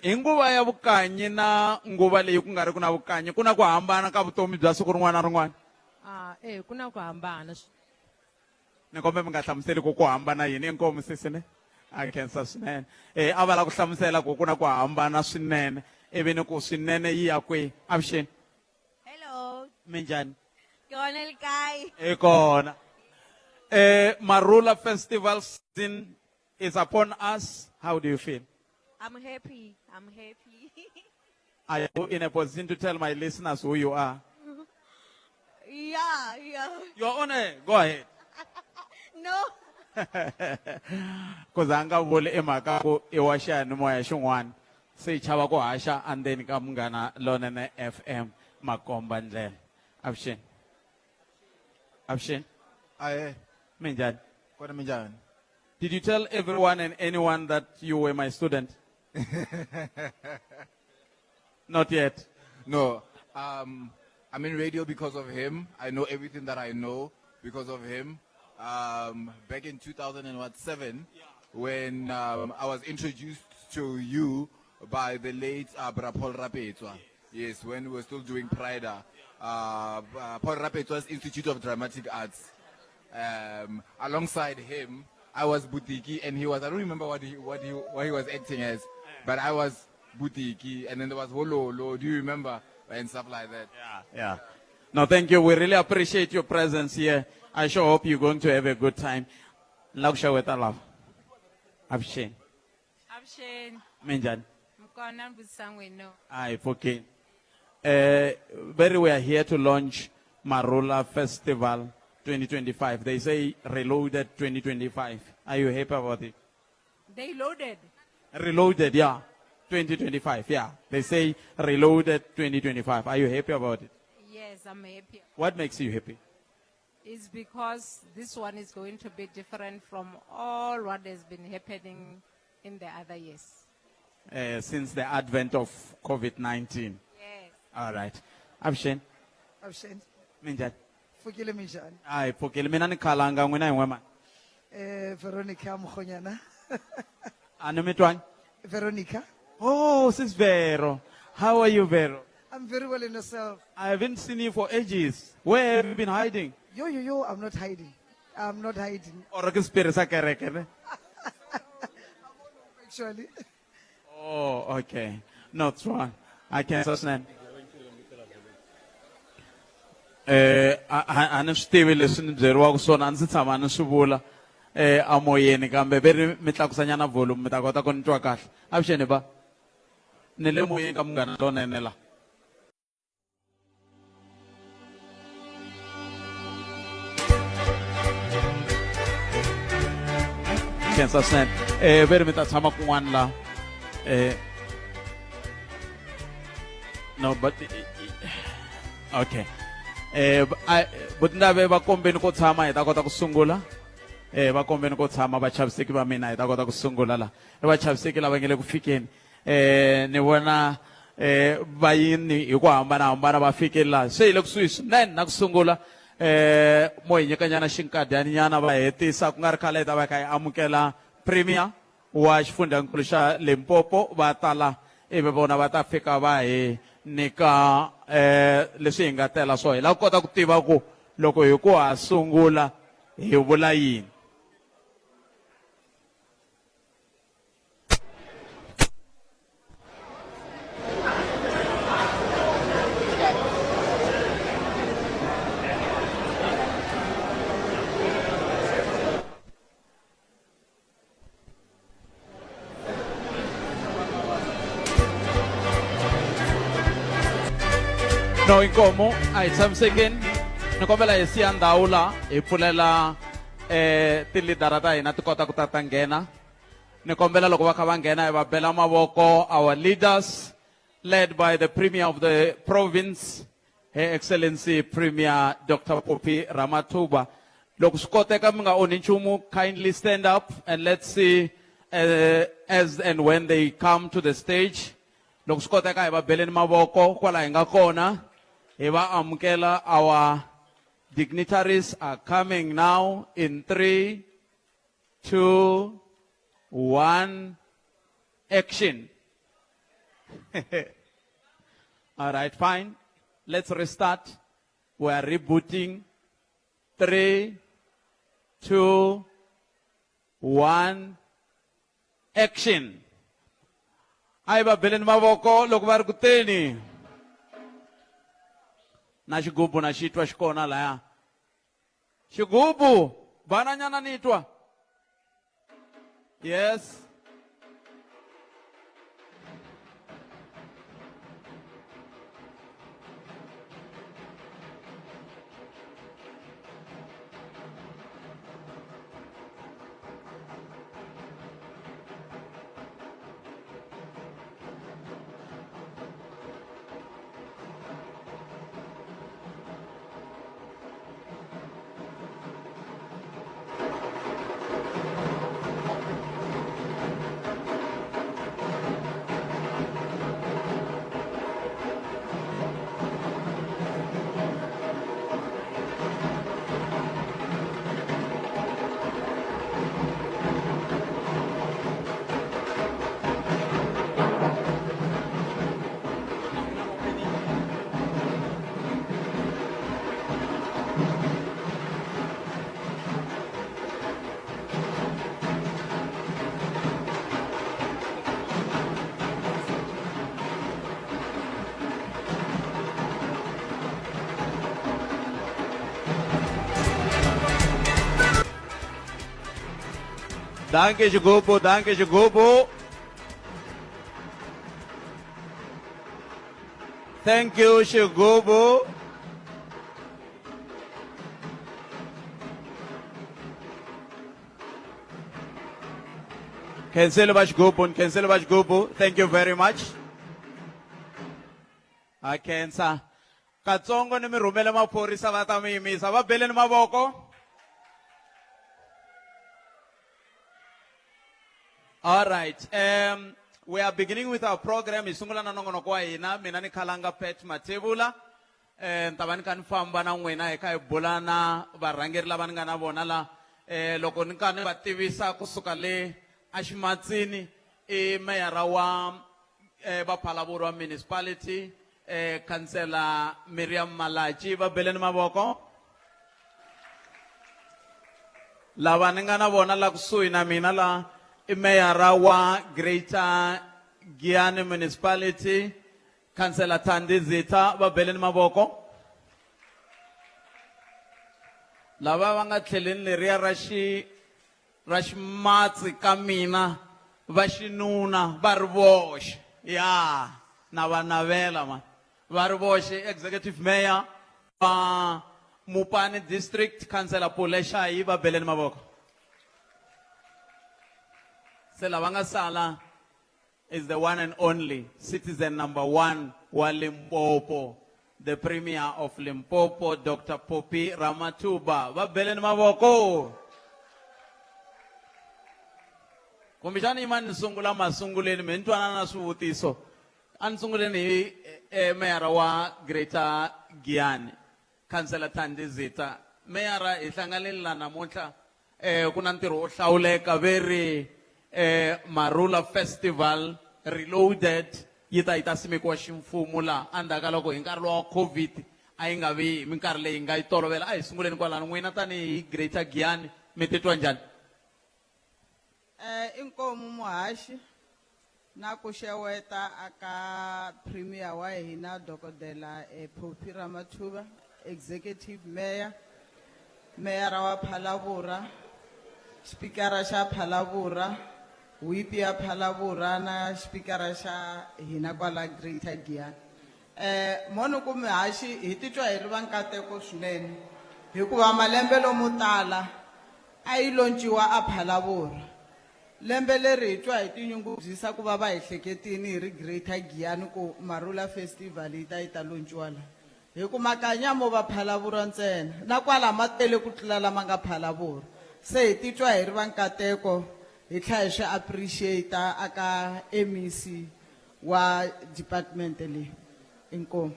[SPEAKER 3] Hi nguva ya vukanyi na nguva leyi ku nga ri ku na vukanyi ku na ku hambana ka vutomi bya siku rin'wana na rin'wana?
[SPEAKER 11] Ah, eh ku na ku hambana.
[SPEAKER 3] Ni kombe mi nga hlamuseli ku ku hambana yini inkomu sisi ne a khensa swinene eh a va la ku hlamusela ku ku na ku hambana swinene ivi ni ku swinene yi ya kwihi avuxeni
[SPEAKER 12] Hello,
[SPEAKER 3] minjhani
[SPEAKER 12] ke gona le kae?
[SPEAKER 3] e kona eh Marula Festival season is upon us how do you feel
[SPEAKER 12] I'm happy. I'm happy.
[SPEAKER 3] are you in a position to tell my listeners who you are
[SPEAKER 12] yeah, yeah.
[SPEAKER 3] You're on air. Go ahead.
[SPEAKER 12] No.
[SPEAKER 3] Ku za a nga vuli i mhaka ku i wa xiyanimoya xin'wana se yi chava ku haxa endzeni ka Munghana Lonene FM makomba ndlela. Avuxeni. Avuxeni.
[SPEAKER 13] Ahe.
[SPEAKER 3] Minjhani?
[SPEAKER 13] Kona minjhani?
[SPEAKER 3] Did you tell everyone and anyone that you were my student? Not yet.
[SPEAKER 13] No. I'm in radio because of him. I know everything that I know because of him. Back in 2007, when I was introduced to you by the late Bra Paul Rapetswa. Yes, when we were still doing Prida. Paul Rapetswa's Institute of Dramatic Arts. Alongside him, I was Butiki and he was, I don't remember what he was acting as, but I was Butiki and then there was Hololo, do you remember? And stuff like that.
[SPEAKER 3] Yeah. No, thank you. We really appreciate your presence here. I sure hope you're going to have a good time. Ni lava ku xeweta lava. Avuxeni.
[SPEAKER 14] Avuxeni.
[SPEAKER 3] Minjhani?
[SPEAKER 14] Mkona ni vutisa n'wina.
[SPEAKER 3] A hi pfukeni. Very we are here to launch Marula Festival 2025. They say Reloaded 2025. Are you happy about it?
[SPEAKER 14] They loaded.
[SPEAKER 3] Reloaded, yeah. 2025, yeah. They say Reloaded 2025. Are you happy about it?
[SPEAKER 14] Yes, I'm happy.
[SPEAKER 3] What makes you happy?
[SPEAKER 14] It's because this one is going to be different from all what has been happening in the other years.
[SPEAKER 3] Since the advent of COVID-19.
[SPEAKER 14] Yes.
[SPEAKER 3] All right. Avuxeni.
[SPEAKER 15] Avuxeni.
[SPEAKER 3] Minjhani?
[SPEAKER 15] Pfukile minjhani?
[SPEAKER 3] A hi pfukile mina ni khalanga n'wina hi n'we mani.
[SPEAKER 15] Veronica Mkhonyana.
[SPEAKER 3] A ni mi twangi?
[SPEAKER 15] Veronica.
[SPEAKER 3] Oh, sis Vero. How are you, Vero?
[SPEAKER 15] I'm very well in yourself.
[SPEAKER 3] I haven't seen you for ages. Where have you been hiding?
[SPEAKER 15] Yo, yo, yo, I'm not hiding. I'm not hiding.
[SPEAKER 3] Or ke spirit sa kereke ne?
[SPEAKER 15] Actually.
[SPEAKER 3] Oh, okay. Not one. I can't understand. A ni swi tivi leswi ni byeriwaka swona a ndzi tshama ni swi vula amoyeni kambe ve ri mi tlakusanyana volume mi ta kota ku ni twa kahle avuxeni ba ni le moyeni ka Munghana Lonene la. Khensa swinene ve ri mi ta tshama kun'wana la no but okay butindave va kombeni ko tshama hi ta kota ku sungula va kombeni ko tshama vachaviseki va mina hi ta kota ku sungula la i vachaviseki lava nge le ku fikeni ni vona vayini hi ku hambanahambana va fikile laha se hi le kusuhi swinene na ku sungula mo hi nyikanyana xinkadyanyana va hetisa ku nga ri khale hi ta va hi kha hi amukela premier wa xifundzankulu xa Limpopo va tala ivi vona va ta fika va hi nyika leswi hi nga tela swo hi lava ku kota ku tiva ku loko hi ku ha sungula hi vula yini. No inkomu a hi tshamisekeni ni kombela hi siya ndhawu la hi pfulela tilidara ta hina ti kota ku ta ta nghena ni kombela loko va kha va nghena hi va bela mavoko our leaders led by the premier of the province Her Excellency Premier Dr. Phophi Ramathuba. Loko swi koteka mi nga onhi nchumu, kindly stand up and let's see. uh, as and when they come to the stage. Loko swi koteka hi va beleni mavoko kwala hi nga kona hi va amukela our dignitaries are coming now in 3 2 1 action. All right, fine. Let's restart. We are rebooting. 3 2 1 action. A yi va beleni mavoko loko va ri ku teni. Na xigubu na xi twa xi kona laya. Xigubu, bananyana ni twa. Yes. Danke xigubu, danke xigubu. Thank you xigubu. Khensile va xigubu, khensile va xigubu. Thank you very much. Ha khensa. Katsongo ni mi rhumele maphorisa va ta mi yimisa. Va beleni mavoko. All right. Um, we are beginning with our program. Hi sungula na nongonoko wa hina. Mina ni Khalanga Pat Mathebula. Eh, ni ta va ni kha ni famba na n'wina hi kha hi bula na varhangeri lava ni nga na vona la. Eh, loko ni kha ni va tivisa kusuka le aximatsini i meyara wa eh, va Phalaborwa Municipality eh, Khansela Miriam Malatji va beleni mavoko. Lava ni nga na vona la kusuhi na mina la i meyara wa Greater Giyani Municipality Khansela Thandi Zitha va beleni mavoko. Lava va nga tlheleni leriya ra xi ra ximatsi ka mina va xinuna va ri voxe ya na va navela ma va ri voxe executive mayor va Mupani district councillor Pule Shayi va beleni mavoko se lava nga sala is the one and only citizen number one wa Limpopo the premier of Limpopo Dr Phophi Ramathuba va beleni mavoko kumbexana yimani ni sungula masunguleni mi ni twanana na swivutiso a ni sunguleni hi eh, meyara wa Greater Giyani Khansela Thandi Zitha meyara hi hlanganile la namuntlha eh ku na ntirho wo hlawuleka ve ri eh Marula Festival Reloaded yi ta yi ta simekiwa ximfumo laha endzhaku ka loko hi nkarhi lowa COVID a yi nga vi hi minkarhi leyi nga yi tolovela a hi sunguleni kwalano n'wina tanihi Greater Giyani mi titwa njhani
[SPEAKER 16] Eh inkomu muhaxi na ku xeweta aka premier wa hina dokodela eh, Phophi Ramathuba executive mayor meyara wa Phalaborwa xipikara xa Phalaborwa whip ya Phalaborwa na xipikara xa hina kwala Greater Giyani eh mono ku mihaxi hi titwa hi ri va nkateko swinene hikuva malembe lomo tala a yi lonciwa a Phalaborwa Lembe leri hi twa hi tinyungubyisa ku va va hi hleketini hi ri Greater Giyani ku Marula Festival yi ta yi ta lonciwa la. Hi ku Makanyi mo va Phalaborwa ntsena, na kwala ma tele ku tlula lama nga Phalaborwa. Se hi titwa hi ri va nkateko Hi tlhela hi swi appreciate aka MEC wa department leyi. Inkomu.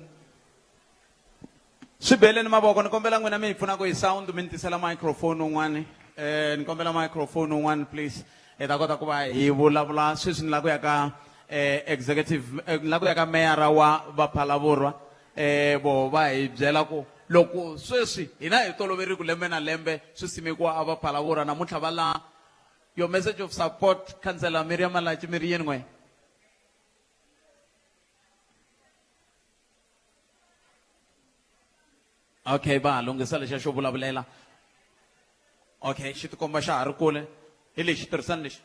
[SPEAKER 3] Swi beleni mavoko ni kombela n'wina mi hi pfunaka hi sound mi ni tisela microphone un'wani eh ni kombela microphone un'wani please hi ta kota ku va hi vulavula sweswi ni lava ku ya ka eh executive eh, ni lava ku ya ka meyara wa vaphalavurwa eh vo va hi byela ku loko sweswi hina hi toloveri ku lembe na lembe swi simekiwa a vaphalavurwa namuntlha va la your message of support councillor Miriam Malatji mi ri yini n'we okay va ha lunghisa lexiya xo vulavulela okay xi tikomba xa ha ri kule hi lexi tirhisani lexi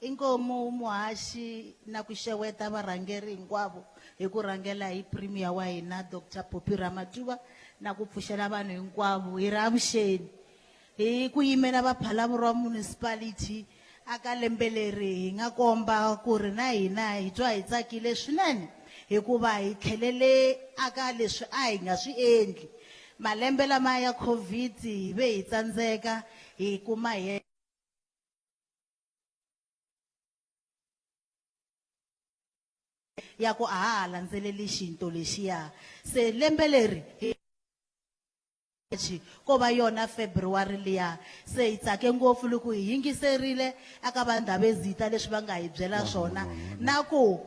[SPEAKER 17] Inkomu muhaxi na ku xeweta varhangeri hinkwavo hi ku rhangela hi Premier wa hina Doctor Phophi Ramathuba na ku pfuxela vanhu hinkwavo hi ri avuxeni. Hi ku yimela va Phalaborwa Municipality aka lembe leri hi nga komba ku ri na hina hi twa hi tsakile swinene hikuva hi tlhelele aka leswi a hi nga swi endli. Malembe lama ya Covid hi ve hi tsandzeka hi kuma hi ya ku a ha ha landzeleli xinto lexiya se lembe leri hi ko va yona February liya se hi tsake ngopfu loko hi yingiserile aka va Ndhavezita leswi va nga hi byela swona na ku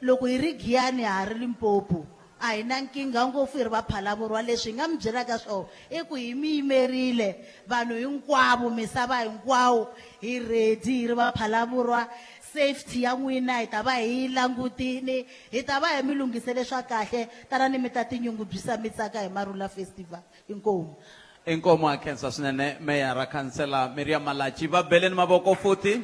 [SPEAKER 17] loko hi ri Giyani ha ri Limpopo A hi na nkingha ngopfu hi ri va Phalaborwa. Leswi hi nga mi byelaka swona i ku hi mi yimerile vanhu hinkwavo, misava hinkwawo hi ready hi ri va Phalaborwa. Safety ya n'wina hi ta va hi yi langutini, hi ta va hi mi lunghisele swa kahle. Tanani mi ta tinyungubyisa mi tsaka hi Marula Festival. Inkomu.
[SPEAKER 3] Inkomu ha khensa swinene meyara khansela Miriam Malatji va beleni mavoko futhi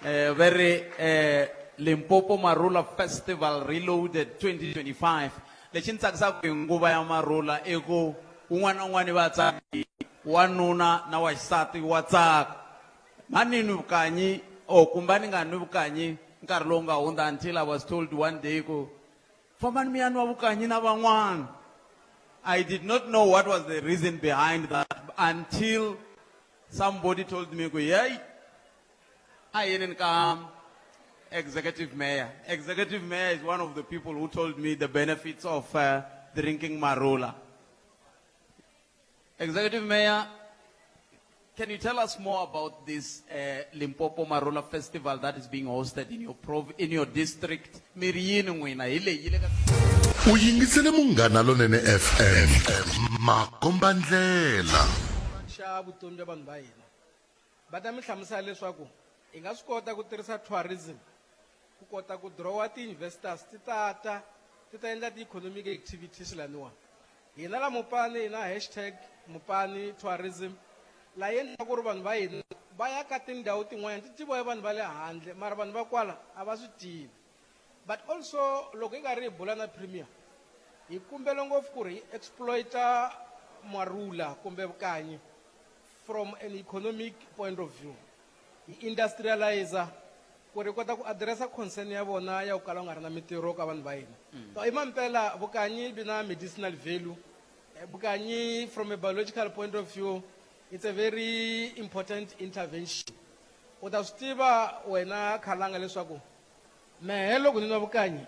[SPEAKER 3] eh ve ri eh Limpopo Marula Festival Reloaded 2025 lexi ni tsakisaka hi nguva ya marula i ku un'wana na un'wana va tsaki wanuna na wa xisati wa tsaka mani nwi vukanyi or kumbe a ni nga nwi vukanyi nkarhi lowu nga hundza until I was told one day ku fambani mi ya nwa vukanyi na van'wana I did not know what was the reason behind that until somebody told me ku hey a yini ka executive mayor. Executive mayor is one of the people who told me the benefits of uh, drinking marula. Executive Mayor, can you tell us more about this uh, Limpopo Marula Festival that is being hosted in your prov in your district? Mi ri yini n'wina hi leyi yi le ka
[SPEAKER 18] U yingisele Munghana Lonene FM makombandlela.
[SPEAKER 4] Xa vutomi bya vanhu va hina. Va ta mi hlamusela leswaku hi nga swi kota ku tirhisa tourism ku kota ku draw ti-investors ti tata ti ta endla ti-economic activities laniwa. Hina la Mopani hi na hashtag Mopani tourism la yi endlaka ku ri vanhu va hina va ya ka tindhawu tin'wanyana ti tiviwa hi vanhu va le handle mara vanhu va kwala a va swi tivi. But also loko hi karhi hi bula na Premier hi kumbela ngopfu ku ri hi exploit-a Marula kumbe Vukanyi from an economic point of view. Hi industrialize ku ri kota ku addressa concern ya vona ya ku kala u nga ri na mintirho ka vanhu va hina. So i mampela vukanyi byi na medicinal value. Vukanyi from a biological point of view it's a very important intervention. U ta swi tiva wena Khalanga leswaku mehe loko ni nwa vukanyi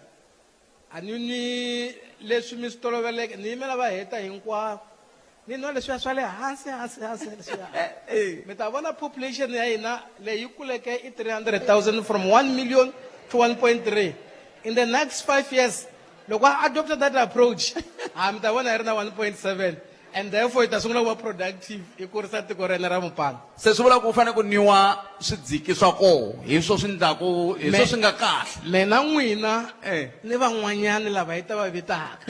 [SPEAKER 4] A ni nwi leswi mi swi toloveleke, ni yimela va heta hinkwavo. Ni nwa leswiya swa le hansi, hansi, hansi leswiya. Mi ta vona population ya hina leyi kuleke i 300,000 from 1 million to 1.3. In the next 5 years, loko a adopta that approach, ha mi ta vona hi ri na 1.7 and therefore hi ta sungula ku va productive hi kurisa tiko ra hina ra Mopani.
[SPEAKER 3] Se swi vula ku fanele ku nwiwa swidziki swa koho hi swo swi ndlaku hi swo swi nga kahle.
[SPEAKER 4] Mina n'wina ni van'wanyani lava hi ta va vitaka.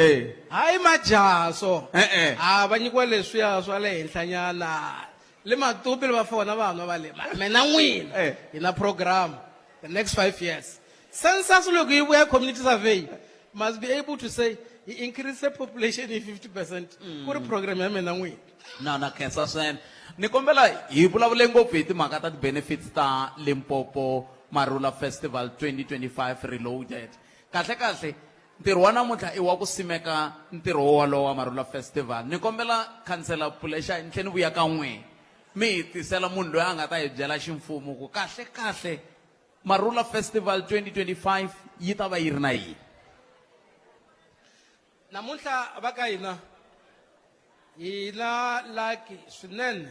[SPEAKER 4] Hayi majaha so. Ha va nyikiwa leswiya swa le henhlanyana le matupi le va fona va nwa va le. Mara mina n'wina hi na program the next 5 years. Census loko yi vuya community survey must be able to say hi increase population hi 50% ku ri program ya mina n'wini.
[SPEAKER 3] Na na khensa swinene. Ni kombela hi vulavule ngopfu hi timhaka ta ti-benefits ta Limpopo Marula Festival 2025 Reloaded. Kahle kahle. Ntirho wa namuntlha i wa ku simeka ntirho wolowo wa Marula Festival. Ni kombela Khansela Pulesha ni tlhe ni vuya ka n'we mi hi tisela munhu loyi a nga ta hi byela ximfumo ku kahle kahle Marula Festival 2025 yi ta va yi ri na yini.
[SPEAKER 19] Namuntlha va ka hina hi na lucky swinene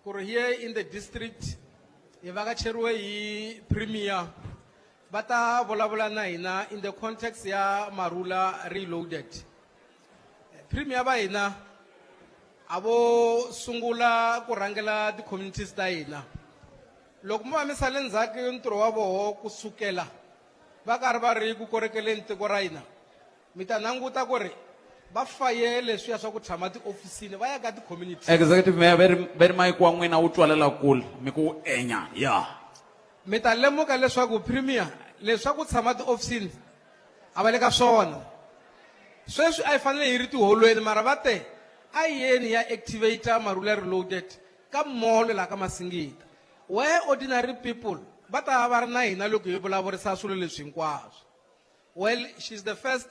[SPEAKER 19] ku ri here in the district hi vakacheriwe hi premier va ta vulavula na hina in the context ya Marula Reloaded. Premier va hina a vo sungula ku rhangela ti-communities ta hina. Loko mo va mi sale ndzhaku ntirho wa voho kusukela va karhi va ri ku korekeleni tiko ra hina mi ta languta ku ri va faye leswiya swa ku tshama tiofisini va ya ka ti-community
[SPEAKER 3] Executive Mayor ve ri ve ri mike wa n'wina wu twalela kule mi ku wu enya ya.
[SPEAKER 19] Mi ta lemuka leswaku Premier leswi swa ku tshama tiofisini a va le ka swona. Sweswi a hi fanele hi ri tiholweni mara va te a hi yeni hi ya activate Marula Reloaded ka mall laha ka Masingita where ordinary people va ta va ri na hina loko hi vulavurisa swilo leswi hinkwaswo. Well, she's the first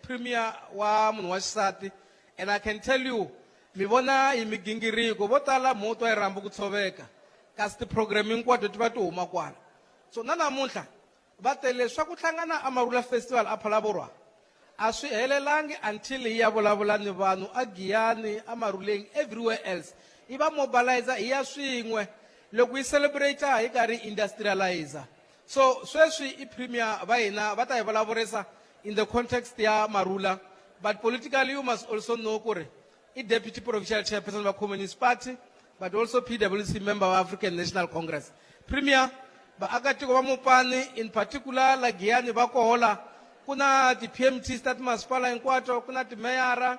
[SPEAKER 19] premier wa munhu wa xisati and I can tell you mi vona hi migingiriko vo tala mo twa yi rhambu ku tshoveka kasi ti-program hinkwato ti va ti huma kwala. So na namuntlha va tele swa ku hlangana a Marula Festival a Phalaborwa a swi helelangi until hi ya vulavula ni vanhu a Giyani, a Maruleng, everywhere else. Yi va mobilizer hi ya swin'we loko yi celebrate hi karhi industrializer. So sweswi i premier va hina va ta hi vulavurisa in the context ya Marula but politically you must also know ku ri i deputy provincial chairperson va Communist Party but also PWC member wa African National Congress. Premier vaakatiko va Mopani in particular la Giyani va kohola ku na ti-PMTs ta timasipala hinkwato ku na timeyara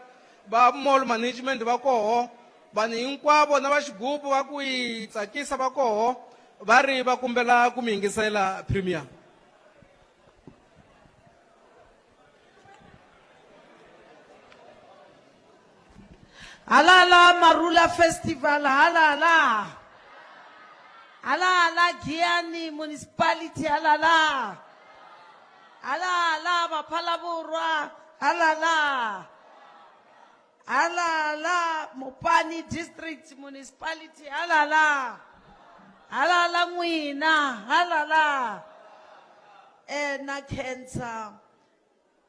[SPEAKER 19] va mall management va koho vanhu hinkwavo na va xigubu va ku yi tsakisa va koho va ri va kumbela ku mi yingisela Premier.
[SPEAKER 20] Halala Marula Festival, halala. Halala Giyani Municipality, halala. Halala Baphalaborwa, halala. Halala Mopani District Municipality, halala. Halala n'wina, halala. Eh na khensa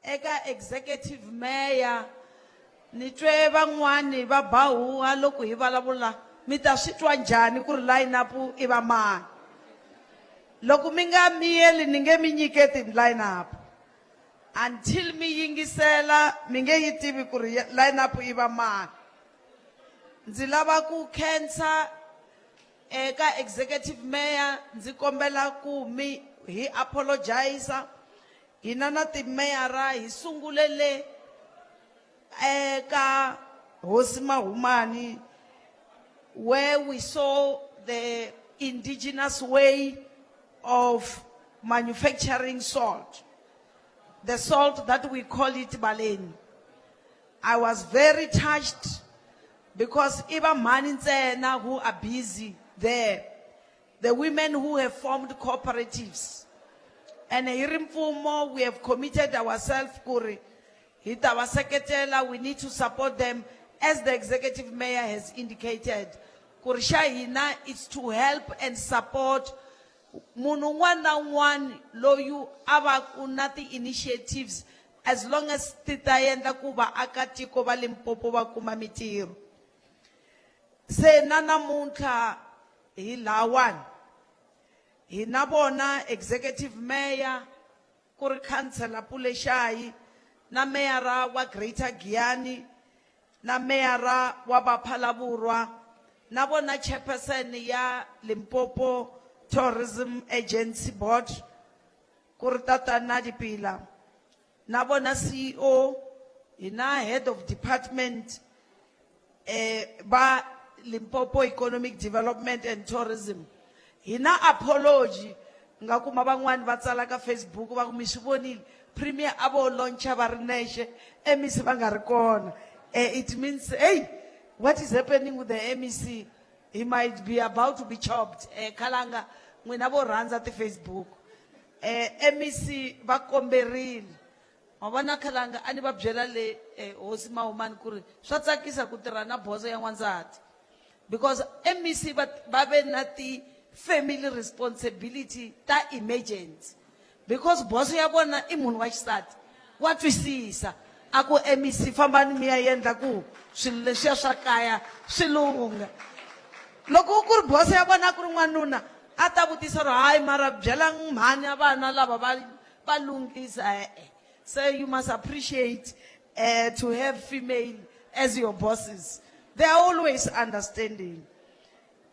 [SPEAKER 20] eka executive mayor ni twe van'wani va ba huwa loko hi vulavula mi ta swi twa njhani ku ri line up i va mani loko mi nga miyeli ni nge mi nyiketi line up until mi yingisela mi nge yi tivi ku ri line up i va mani ndzi lava ku khensa eka executive mayor ndzi kombela ku mi hi apologize hina na timeyara hi sungule le eka hosi mahumani where we saw the indigenous way of manufacturing salt the salt that we call it baleni i was very touched because i va mhani ntsena who are busy there the women who have formed cooperatives and hi ri mfumo we have committed ourselves ku ri hi ta va seketela we need to support them as the executive mayor has indicated ku ri xa hina it's to help and support munhu un'wana na un'wana loyi a va ku na ti-initiatives as long as ti ta endla ku vaakatiko va Limpopo va kuma mitirho se na namuntlha hi lawani hi na vona executive mayor ku ri councillor Puleshayi na meyara wa Greater Giyani na meyara wa Baphalavurwa na vona chairperson ya Limpopo Tourism Agency Board ku ri tatana Dipila na vona CEO hi na head of department eh va Limpopo Economic Development and Tourism hi na apology nga kuma van'wani va tsala ka Facebook va ku mi swi vonile premier a vo launcha va ri nexe MEC va nga ri kona eh, it means hey what is happening with the MEC he might be about to be chopped eh khalanga n'wina vo rhandza ti-Facebook eh MEC va komberile Ma vona khalanga a ni va byela le eh, hosi Mahumani ku ri swa tsakisa ku tirha na boso ya n'wansati because MEC va va ve na ti family responsibility ta emergency because boso ya vona i munhu wa xisati wa twisisa a ku MEC fambani mi ya endla ku swilo leswiya swa kaya swi lungha loko ku ri boso ya vona ku ri n'wanuna a ta vutisa ri hayi mara byela mhani ya vana lava va va lunghisa e-e so you must appreciate uh, to have female as your bosses they are always understanding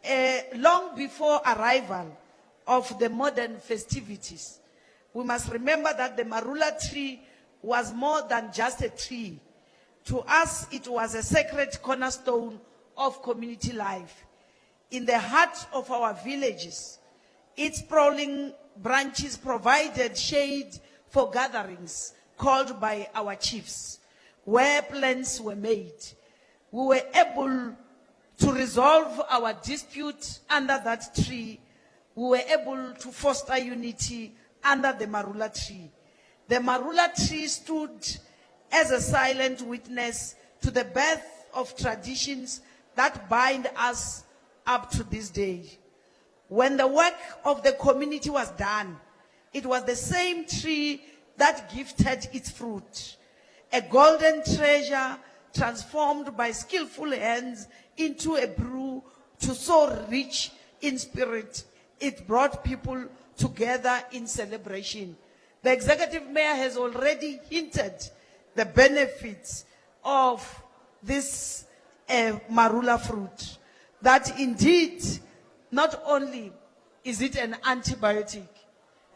[SPEAKER 20] uh, long before arrival of the modern festivities we must remember that the marula tree was more than just a tree to us it was a sacred cornerstone of community life in the heart of our villages its sprawling branches provided shade for gatherings called by our chiefs, where plans were made. We were able to resolve our dispute under that tree. We were able to foster unity under the Marula tree. The Marula tree stood as a silent witness to the birth of traditions that bind us up to this day. When the work of the community was done, it was the same tree that gifted its fruit, a golden treasure transformed by skillful hands into a brew to so rich in spirit, it brought people together in celebration. The executive mayor has already hinted the benefits of this uh, marula fruit. That indeed, not only is it an antibiotic,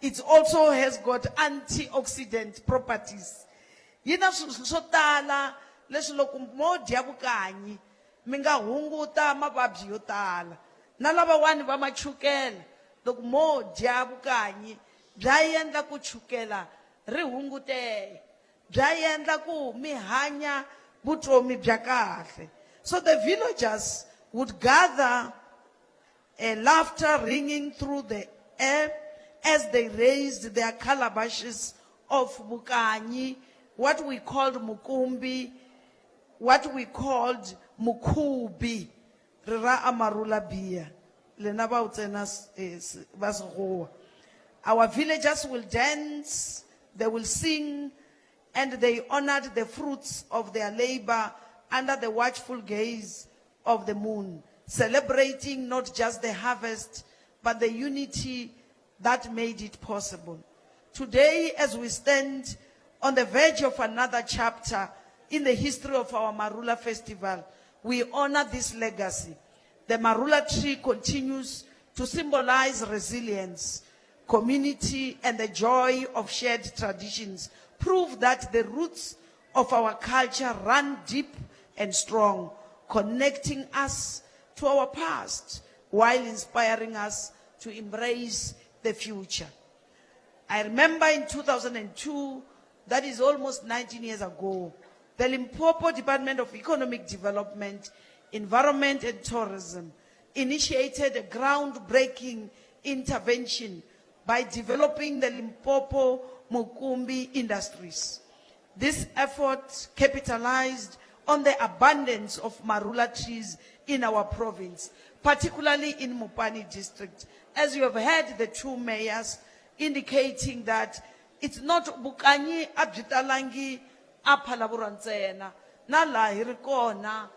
[SPEAKER 20] it also has got antioxidant properties. Yi na swilo swo tala leswi loko mo dya vukanyi mi nga hunguta mavabyi yo tala na lavawani va machukela loko mo dya vukanyi bya endla ku chukela ri hunguteka bya endla ku mi hanya vutomi bya kahle so the villagers would gather a laughter ringing through the air as they raised their calabashes of bukanyi what we called mukumbi what we called mukhubi re ra amarula beer lena ba o tsena eh, ba sekgowa our villagers will dance they will sing and they honored the fruits of their labor under the watchful gaze of the moon celebrating not just the harvest but the unity that made it possible today as we stand on the verge of another chapter in the history of our Marula Festival, we honor this legacy. The Marula tree continues to symbolize resilience, community, and the joy of shared traditions. Prove that the roots of our culture run deep and strong, connecting us to our past while inspiring us to embrace the future. I remember in 2002, that is almost 19 years ago, the Limpopo Department of Economic Development, Environment and Tourism initiated a groundbreaking intervention by developing the Limpopo Mukumbi Industries. This effort capitalized on the abundance of marula trees in our province, particularly in Mopani district. As you have heard the two mayors indicating that it's not vukanyi a byi talangi a Phalaborwa ntsena na laha hi ri kona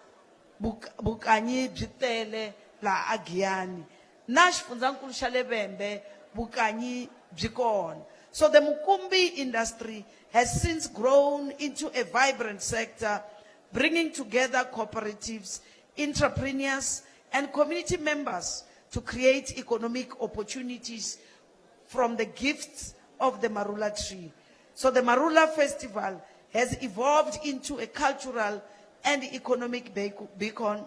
[SPEAKER 20] vukanyi byi tele laha a Giyani na xifundzankulu xa le Vhembe vukanyi byi kona. So the Mukumbi industry has since grown into a vibrant sector, bringing together cooperatives, entrepreneurs, and community members to create economic opportunities from the gifts of the Marula tree. So the Marula Festival has evolved into a cultural and economic beacon,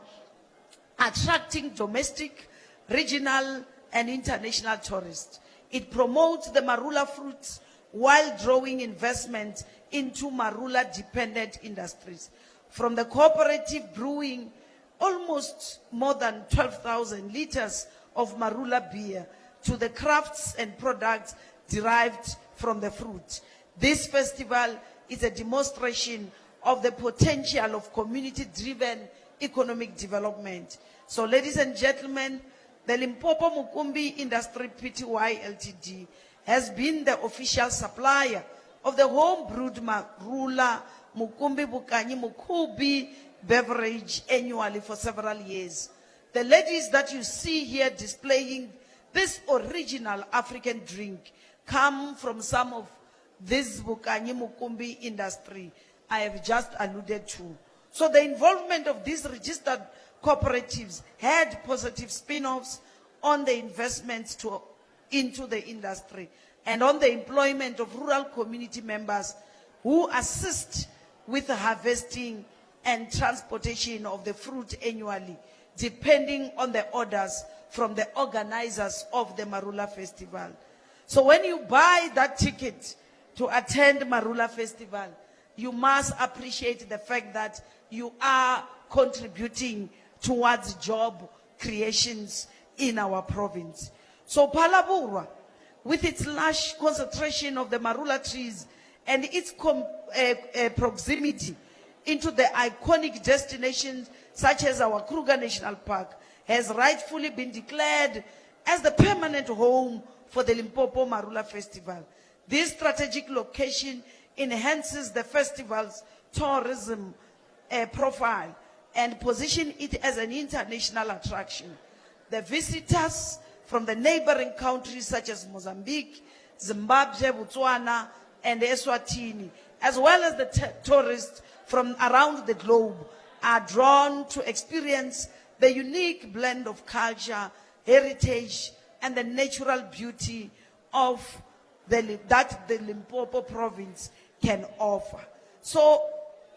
[SPEAKER 20] attracting domestic, regional, and international tourists. It promotes the Marula fruits while drawing investment into Marula-dependent industries. From the cooperative brewing almost more than 12,000 liters of Marula beer to the crafts and products derived from the fruit. This festival is a demonstration of the potential of community-driven economic development. So, ladies and gentlemen, the Limpopo Mukumbi Industry Pty Ltd has been the official supplier of the home-brewed Marula Mukumbi Bukanyi Mukubi beverage annually for several years. The ladies that you see here displaying this original African drink come from some of this Bukanyi Mukumbi industry I have just alluded to. So the involvement of these registered cooperatives had positive spin-offs on the investments to, into the industry and on the employment of rural community members who assist with the harvesting and transportation of the fruit annually, depending on the orders from the organizers of the Marula Festival. So when you buy that ticket to attend Marula Festival, you must appreciate the fact that you are contributing towards job creations in our province. So Palabura, with its lush concentration of the marula trees and its com- proximity into the iconic destinations such as our Kruger National Park, has rightfully been declared as the permanent home for the Limpopo Marula Festival. This strategic location enhances the festival's tourism profile and position it as an international attraction. The visitors from the neighboring countries such as Mozambique, Zimbabwe, Botswana, and Eswatini, as well as the t- tourists from around the globe, are drawn to experience the unique blend of culture, heritage, and the natural beauty of the, that the Limpopo province can offer. So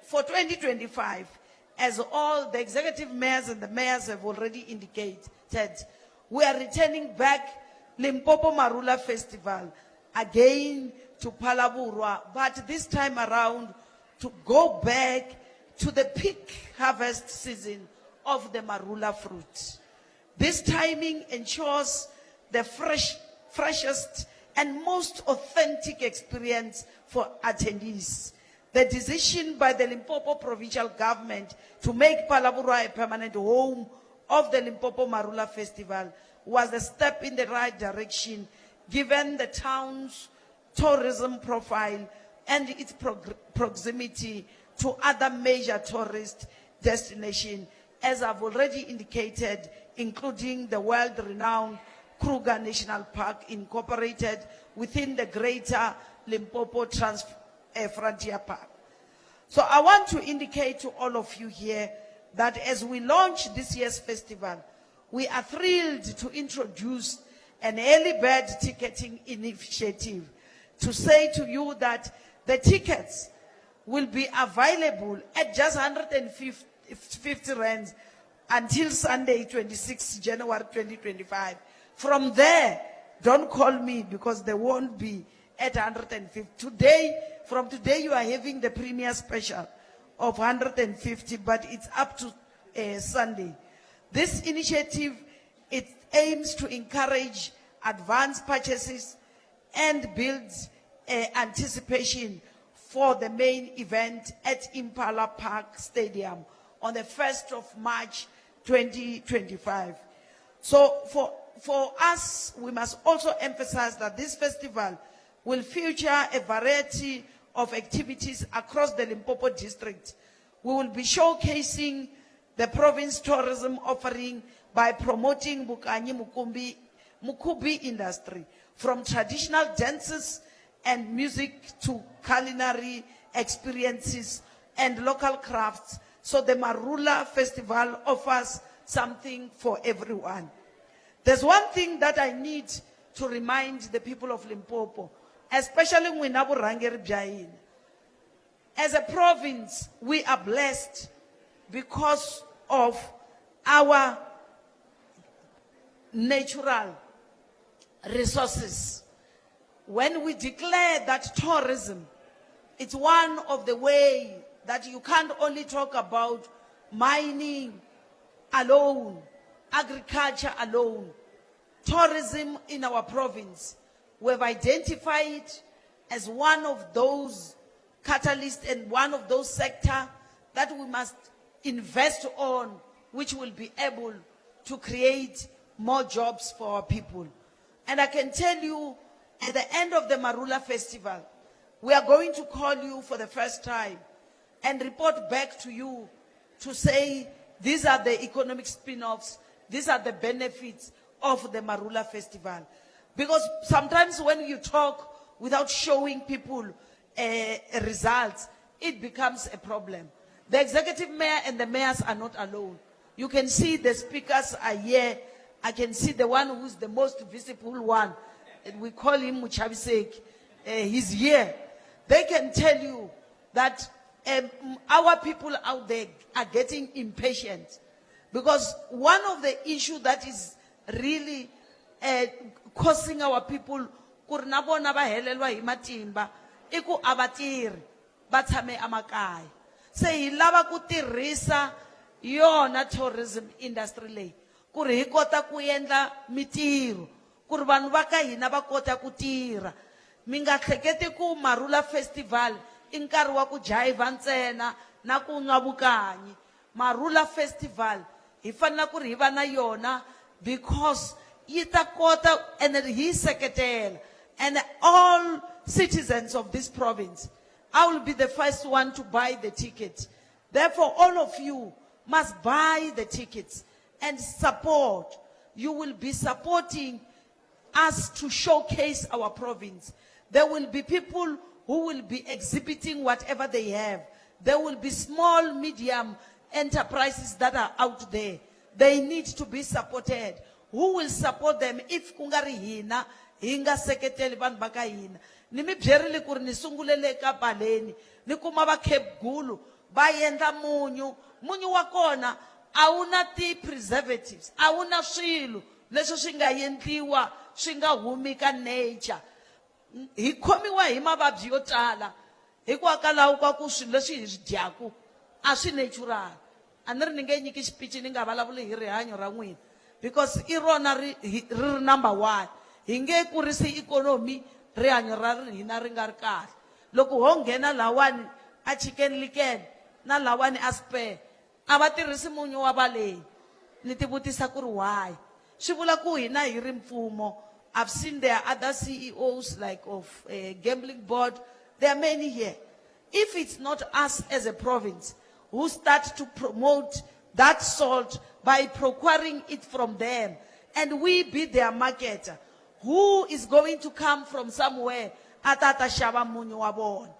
[SPEAKER 20] for 2025, as all the executive mayors and the mayors have already indicated, we are returning back Limpopo Marula Festival again to Palaburwa, but this time around to go back to the peak harvest season of the marula fruit. This timing ensures the fresh, freshest and most authentic experience for attendees. The decision by the Limpopo provincial government to make Palabura a permanent home of the Limpopo Marula Festival was a step in the right direction given the town's tourism profile and its proximity to other major tourist destinations, as I've already indicated, including the world-renowned Kruger National Park incorporated within the Greater Limpopo Trans Frontier Park. So I want to indicate to all of you here that as we launch this year's festival, we are thrilled to introduce an early bird ticketing initiative to say to you that the tickets will be available at just 150 rands until Sunday, 26 January 2025. From there, don't call me because they won't be at 150. Today, from today, you are having the premier special of 150, but it's up to Sunday. This initiative, it aims to encourage advance purchases and builds anticipation for the main event at Impala Park Stadium on the 1st of March 2025. So for, for us, we must also emphasize that this festival will feature a variety of activities across the Limpopo district. We will be showcasing the province tourism offering by promoting Bukanyi Mukumbi, Mukubi industry, from traditional dances and music to culinary experiences and local crafts. So the Marula Festival offers something for everyone. There's one thing that I need to remind the people of Limpopo, especially n'wina vurhangeri bya hina. As a province, we are blessed because of our natural resources. When we declare that tourism, it's one of the way that you can't only talk about mining alone, agriculture alone. Tourism in our province, we have identified as one of those catalysts and one of those sector that we must invest on, which will be able to create more jobs for our people. And I can tell you, at the end of the Marula Festival, we are going to call you for the first time and report back to you to say, these are the economic spin-offs, these are the benefits of the Marula Festival. Because sometimes when you talk without showing people results, it becomes a problem. The executive mayor and the mayors are not alone. You can see the speakers are here. I can see the one who's the most visible one. And we call him Muchavisek. He's here. They can tell you that our people out there are getting impatient. Because one of the issues that is really causing our people ku ri na vona va heleliwa hi matimba i ku a va tirhi va tshame emakaya. Se hi lava ku tirhisa yona tourism industry leyi ku ri hi kota ku endla mitirho ku ri vanhu va ka hina va kota ku tirha. Mi nga hleketi ku Marula Festival i nkarhi wa ku jayivha ntsena na ku nwa vukanyi. Marula Festival hi fanele ku ri hi va na yona because yi ta kota ene hi yi seketela. And all citizens of this province, I will be the first one to buy the ticket. Therefore, all of you must buy the tickets and support. You will be supporting us to showcase our province. There will be people who will be exhibiting whatever they have. There will be small, medium enterprises that are out there. They need to be supported. Who will support them if ku nga ri hina hi nga seketeli vanhu va ka hina? Ni mi byerile ku ri ni sungule le ka Baleni, ni kuma vakhegulu va endla munyu. Munyu wa kona a wu na ti-preservatives, a wu na swilo leswi swi nga endliwa swi nga humi ka nature. Hi khomiwa hi mavabyi yo tala hikwalaho ka ku swilo leswi hi swi dyaku a swi natural. A ni ri ni nge nyiki xipichi ni nga vulavuli hi rihanyo ra n'wina because i rona ri ri ri number one. Hi nge kurisi ikhonomi rihanyo ra hina ri nga ri kahle. Loko ho nghena lawani a Chicken Licken na lawani a Spur, a va tirhisi munyu wa valeyi. Ni ti vutisa ku ri why? Swi vula ku hina hi ri mfumo, I've seen there are other CEOs like of gambling board, there are many here. If it's not us as a province who start to promote that salt by procuring it from them, and we be their marketer, who is going to come from somewhere a ta ta xava munyu wa vona?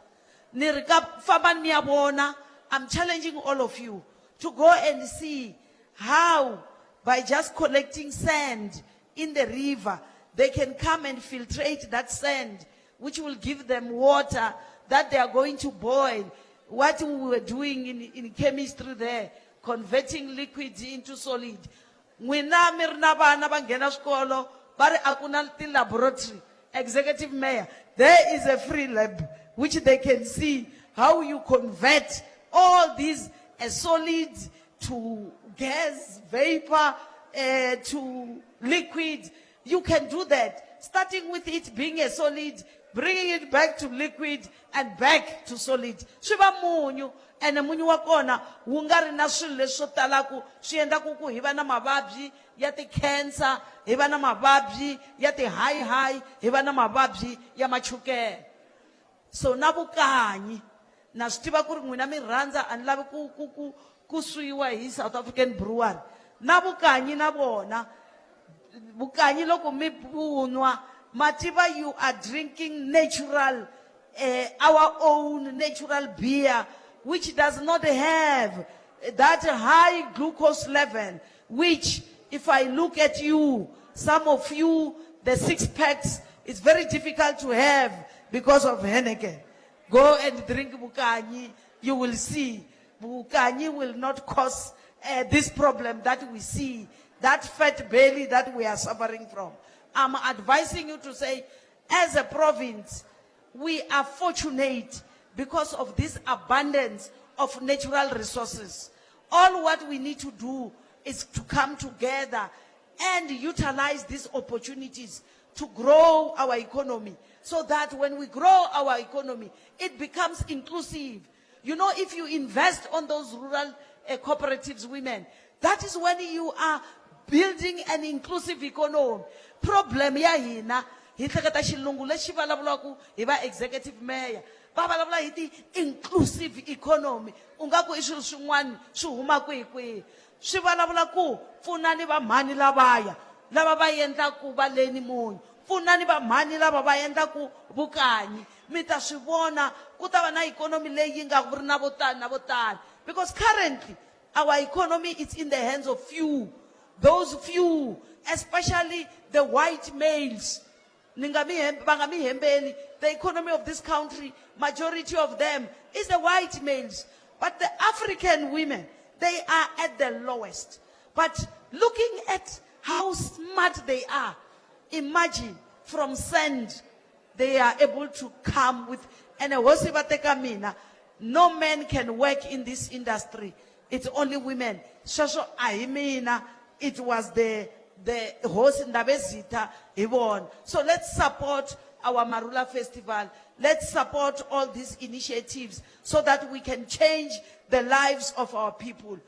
[SPEAKER 20] Ni ri ka fambani mi ya vona. I'm challenging all of you to go and see how by just collecting sand in the river, they can come and filtrate that sand, which will give them water that they are going to boil. What we were doing in chemistry there, converting liquids into solid. N'wina mi ri na vana va nghena swikolo, va ri a ku na ti-laboratory. Executive Mayor, there is a free lab which they can see how you convert all these solids to gas, vapor, to liquid. You can do that, starting with it being a solid, bringing it back to liquid and back to solid. Swi va munyu, ene munyu wa kona wu nga ri na swilo leswi swo talaku swi endlaku ku hi va na mavabyi ya ti-cancer, hi va na mavabyi ya ti-high high, hi va na mavabyi ya machukele. So na vukanyi, na swi tiva ku ri n'wina mi rhandza, a ni lavi ku swiwa hi South African Brewery. Na vukanyi na vona, vukanyi loko mi vunwa, ma tiva you are drinking natural, our own natural beer, which does not have that high glucose level, which if I look at you, some of you, the six packs, it's very difficult to have because of Heineken. Go and drink Vukanyi, you will see. Vukanyi will not cause this problem that we see, that fat belly that we are suffering from. I'm advising you to say, as a province, we are fortunate because of this abundance of natural resources. All what we need to do is to come together and utilize these opportunities to grow our economy. so that when we grow our economy, it becomes inclusive. You know, if you invest on those rural uh, cooperatives women, that is when you are building an inclusive economy. Problem ya hina hi hleketa xilungu lexi vulavulaka hi va executive mayor va vulavula hi ti-inclusive economy u nga ku i swilo swin'wana swi huma kwihi kwihi swi vulavula ku pfunani vamhani lavaya lava va endlaku va leni munyu pfunani vamhani lava va endlaku vukanyi mi ta swi vona ku ta va na ikhonomi leyi yi nga ri na vo tani na vo tani because currently our economy is in the hands of few those few especially the white males ni nga mi va nga mi hembeli the economy of this country majority of them is the white males but the african women they are at the lowest but looking at how smart they are imagine from sand they are able to come with and hosi va teka mina no man can work in this industry it's only women sweswo a hi mina it was the the hosi ndabezitha hi vona so let's support our marula festival let's support all these initiatives so that we can change the lives of our people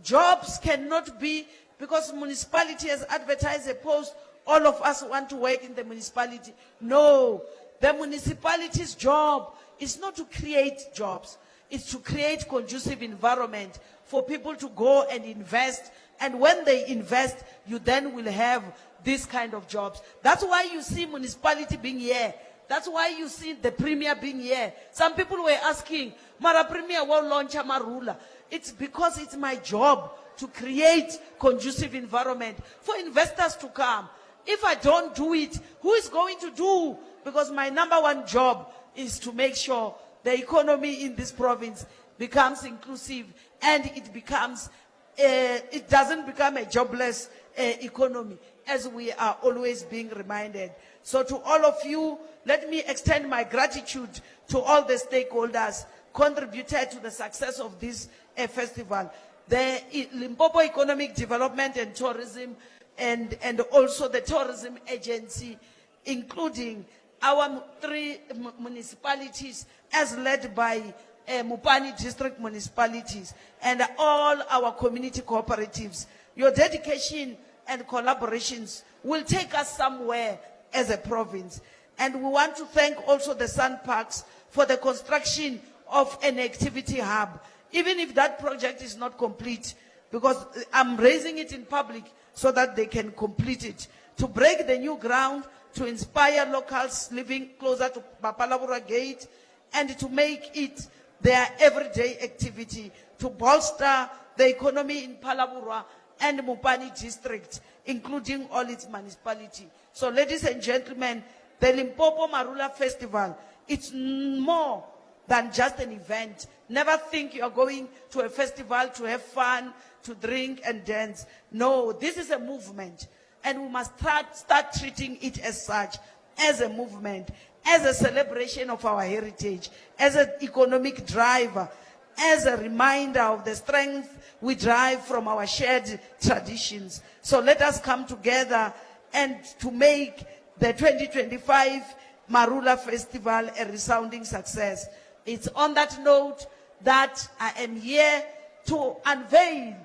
[SPEAKER 20] jobs cannot be because municipality has advertised a post all of us want to work in the municipality no the municipality's job is not to create jobs it's to create conducive environment for people to go and invest and when they invest you then will have this kind of jobs that's why you see municipality being here that's why you see the premier being here some people were asking mara premier will launch marula it's because it's my job to create conducive environment for investors to come if i don't do it who is going to do because my number one job is to make sure the economy in this province becomes inclusive and it becomes uh, it doesn't become a jobless uh, economy as we are always being reminded. So to all of you, let me extend my gratitude to all the stakeholders contributed to the success of this uh, festival. The Limpopo Economic Development and Tourism and, and also the Tourism Agency, including our three municipalities as led by uh, Mupani District municipalities and all our community cooperatives. Your dedication and collaborations will take us somewhere as a province. And we want to thank also the Sun Parks for the construction of an activity hub. Even if that project is not complete, because uh, I'm raising it in public so that they can complete it. To break the new ground, to inspire locals living closer to Bapalabura Gate, and to make it their everyday activity to bolster the economy in Palabura and Mupani district, including all its municipality. So ladies and gentlemen, the Limpopo Marula Festival, it's more than just an event. Never think you are going to a festival to have fun, to drink and dance. No, this is a movement. And we must start, start treating it as such, as a movement, as a celebration of our heritage, as an economic driver, as a reminder of the strength we derive from our shared traditions. So let us come together and to make the 2025 Marula Festival a resounding success. It's on that note that I am here to unveil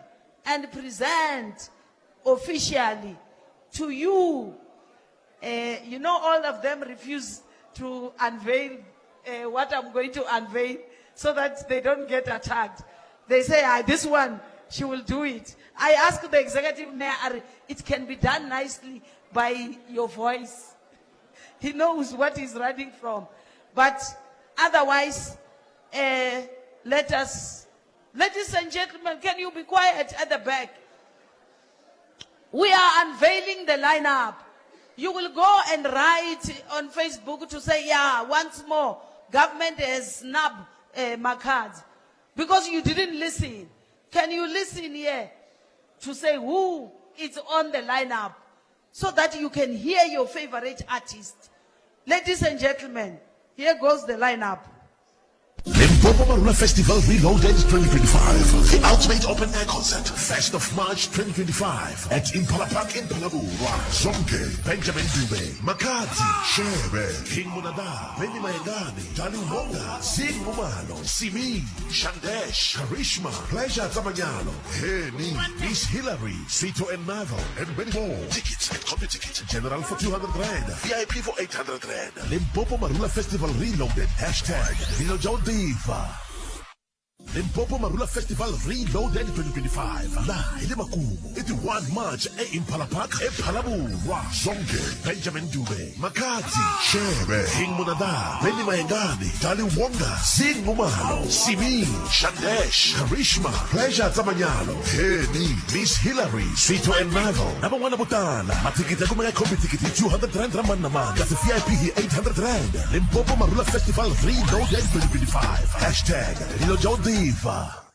[SPEAKER 20] and present officially to you. Uh, you know, all of them refuse to unveil uh, what I'm going to unveil so that they don't get attacked. They say, ah, this one, she will do it. I ask the executive mayor, it can be done nicely by your voice. He knows what he's running from. But otherwise, uh, let us, ladies and gentlemen, can you be quiet at the back? We are unveiling the lineup. You will go and write on Facebook to say, yeah, once more, government has snubbed uh, my cards. Because you didn't listen. Can you listen here to say who is on the lineup so that you can hear your favorite artist? Ladies and gentlemen, here goes the lineup.
[SPEAKER 18] Limpopo Marula Festival Reloaded 2025. The ultimate open air concert. 1st of March 2025 at Impala Park in Phalaborwa. Zonke, Benjamin Dube, Makhadzi, Shebe, King Monada, Benny Mayengani, Darling Wonga, Zing Mumalo, Simi, Shandesh, Karishma, Pleasure Tsamanyalo, Henny, Miss Hillary, Sito and Marvel, and many more. Tickets at Computicket. General for 200 Rand, VIP for 800 Rand. Limpopo Marula Festival Reloaded. Hashtag Dilo Diva. Limpopo Marula Festival Reloaded 2025. La hi le makumu. I ti 1 March eImpala Park ePhalaborwa. Zonke Benjamin Dube, Makhadzi, Shebe, King Monada, Benny Mayengani, Dali Wonga, Zing Mumalo, Simi, Shandesh, Karishma, Pleasure Tsamanyalo, Henny, Miss Hillary, Sito and Marvel, na van'wana vo tala. Mathikithi ya kumeka Computicket hi 200 rand ra mani na mani, kasi VIP hi 800 rand. Limpopo Marula Festival Reloaded 2025. Hashtag Dilo Diva.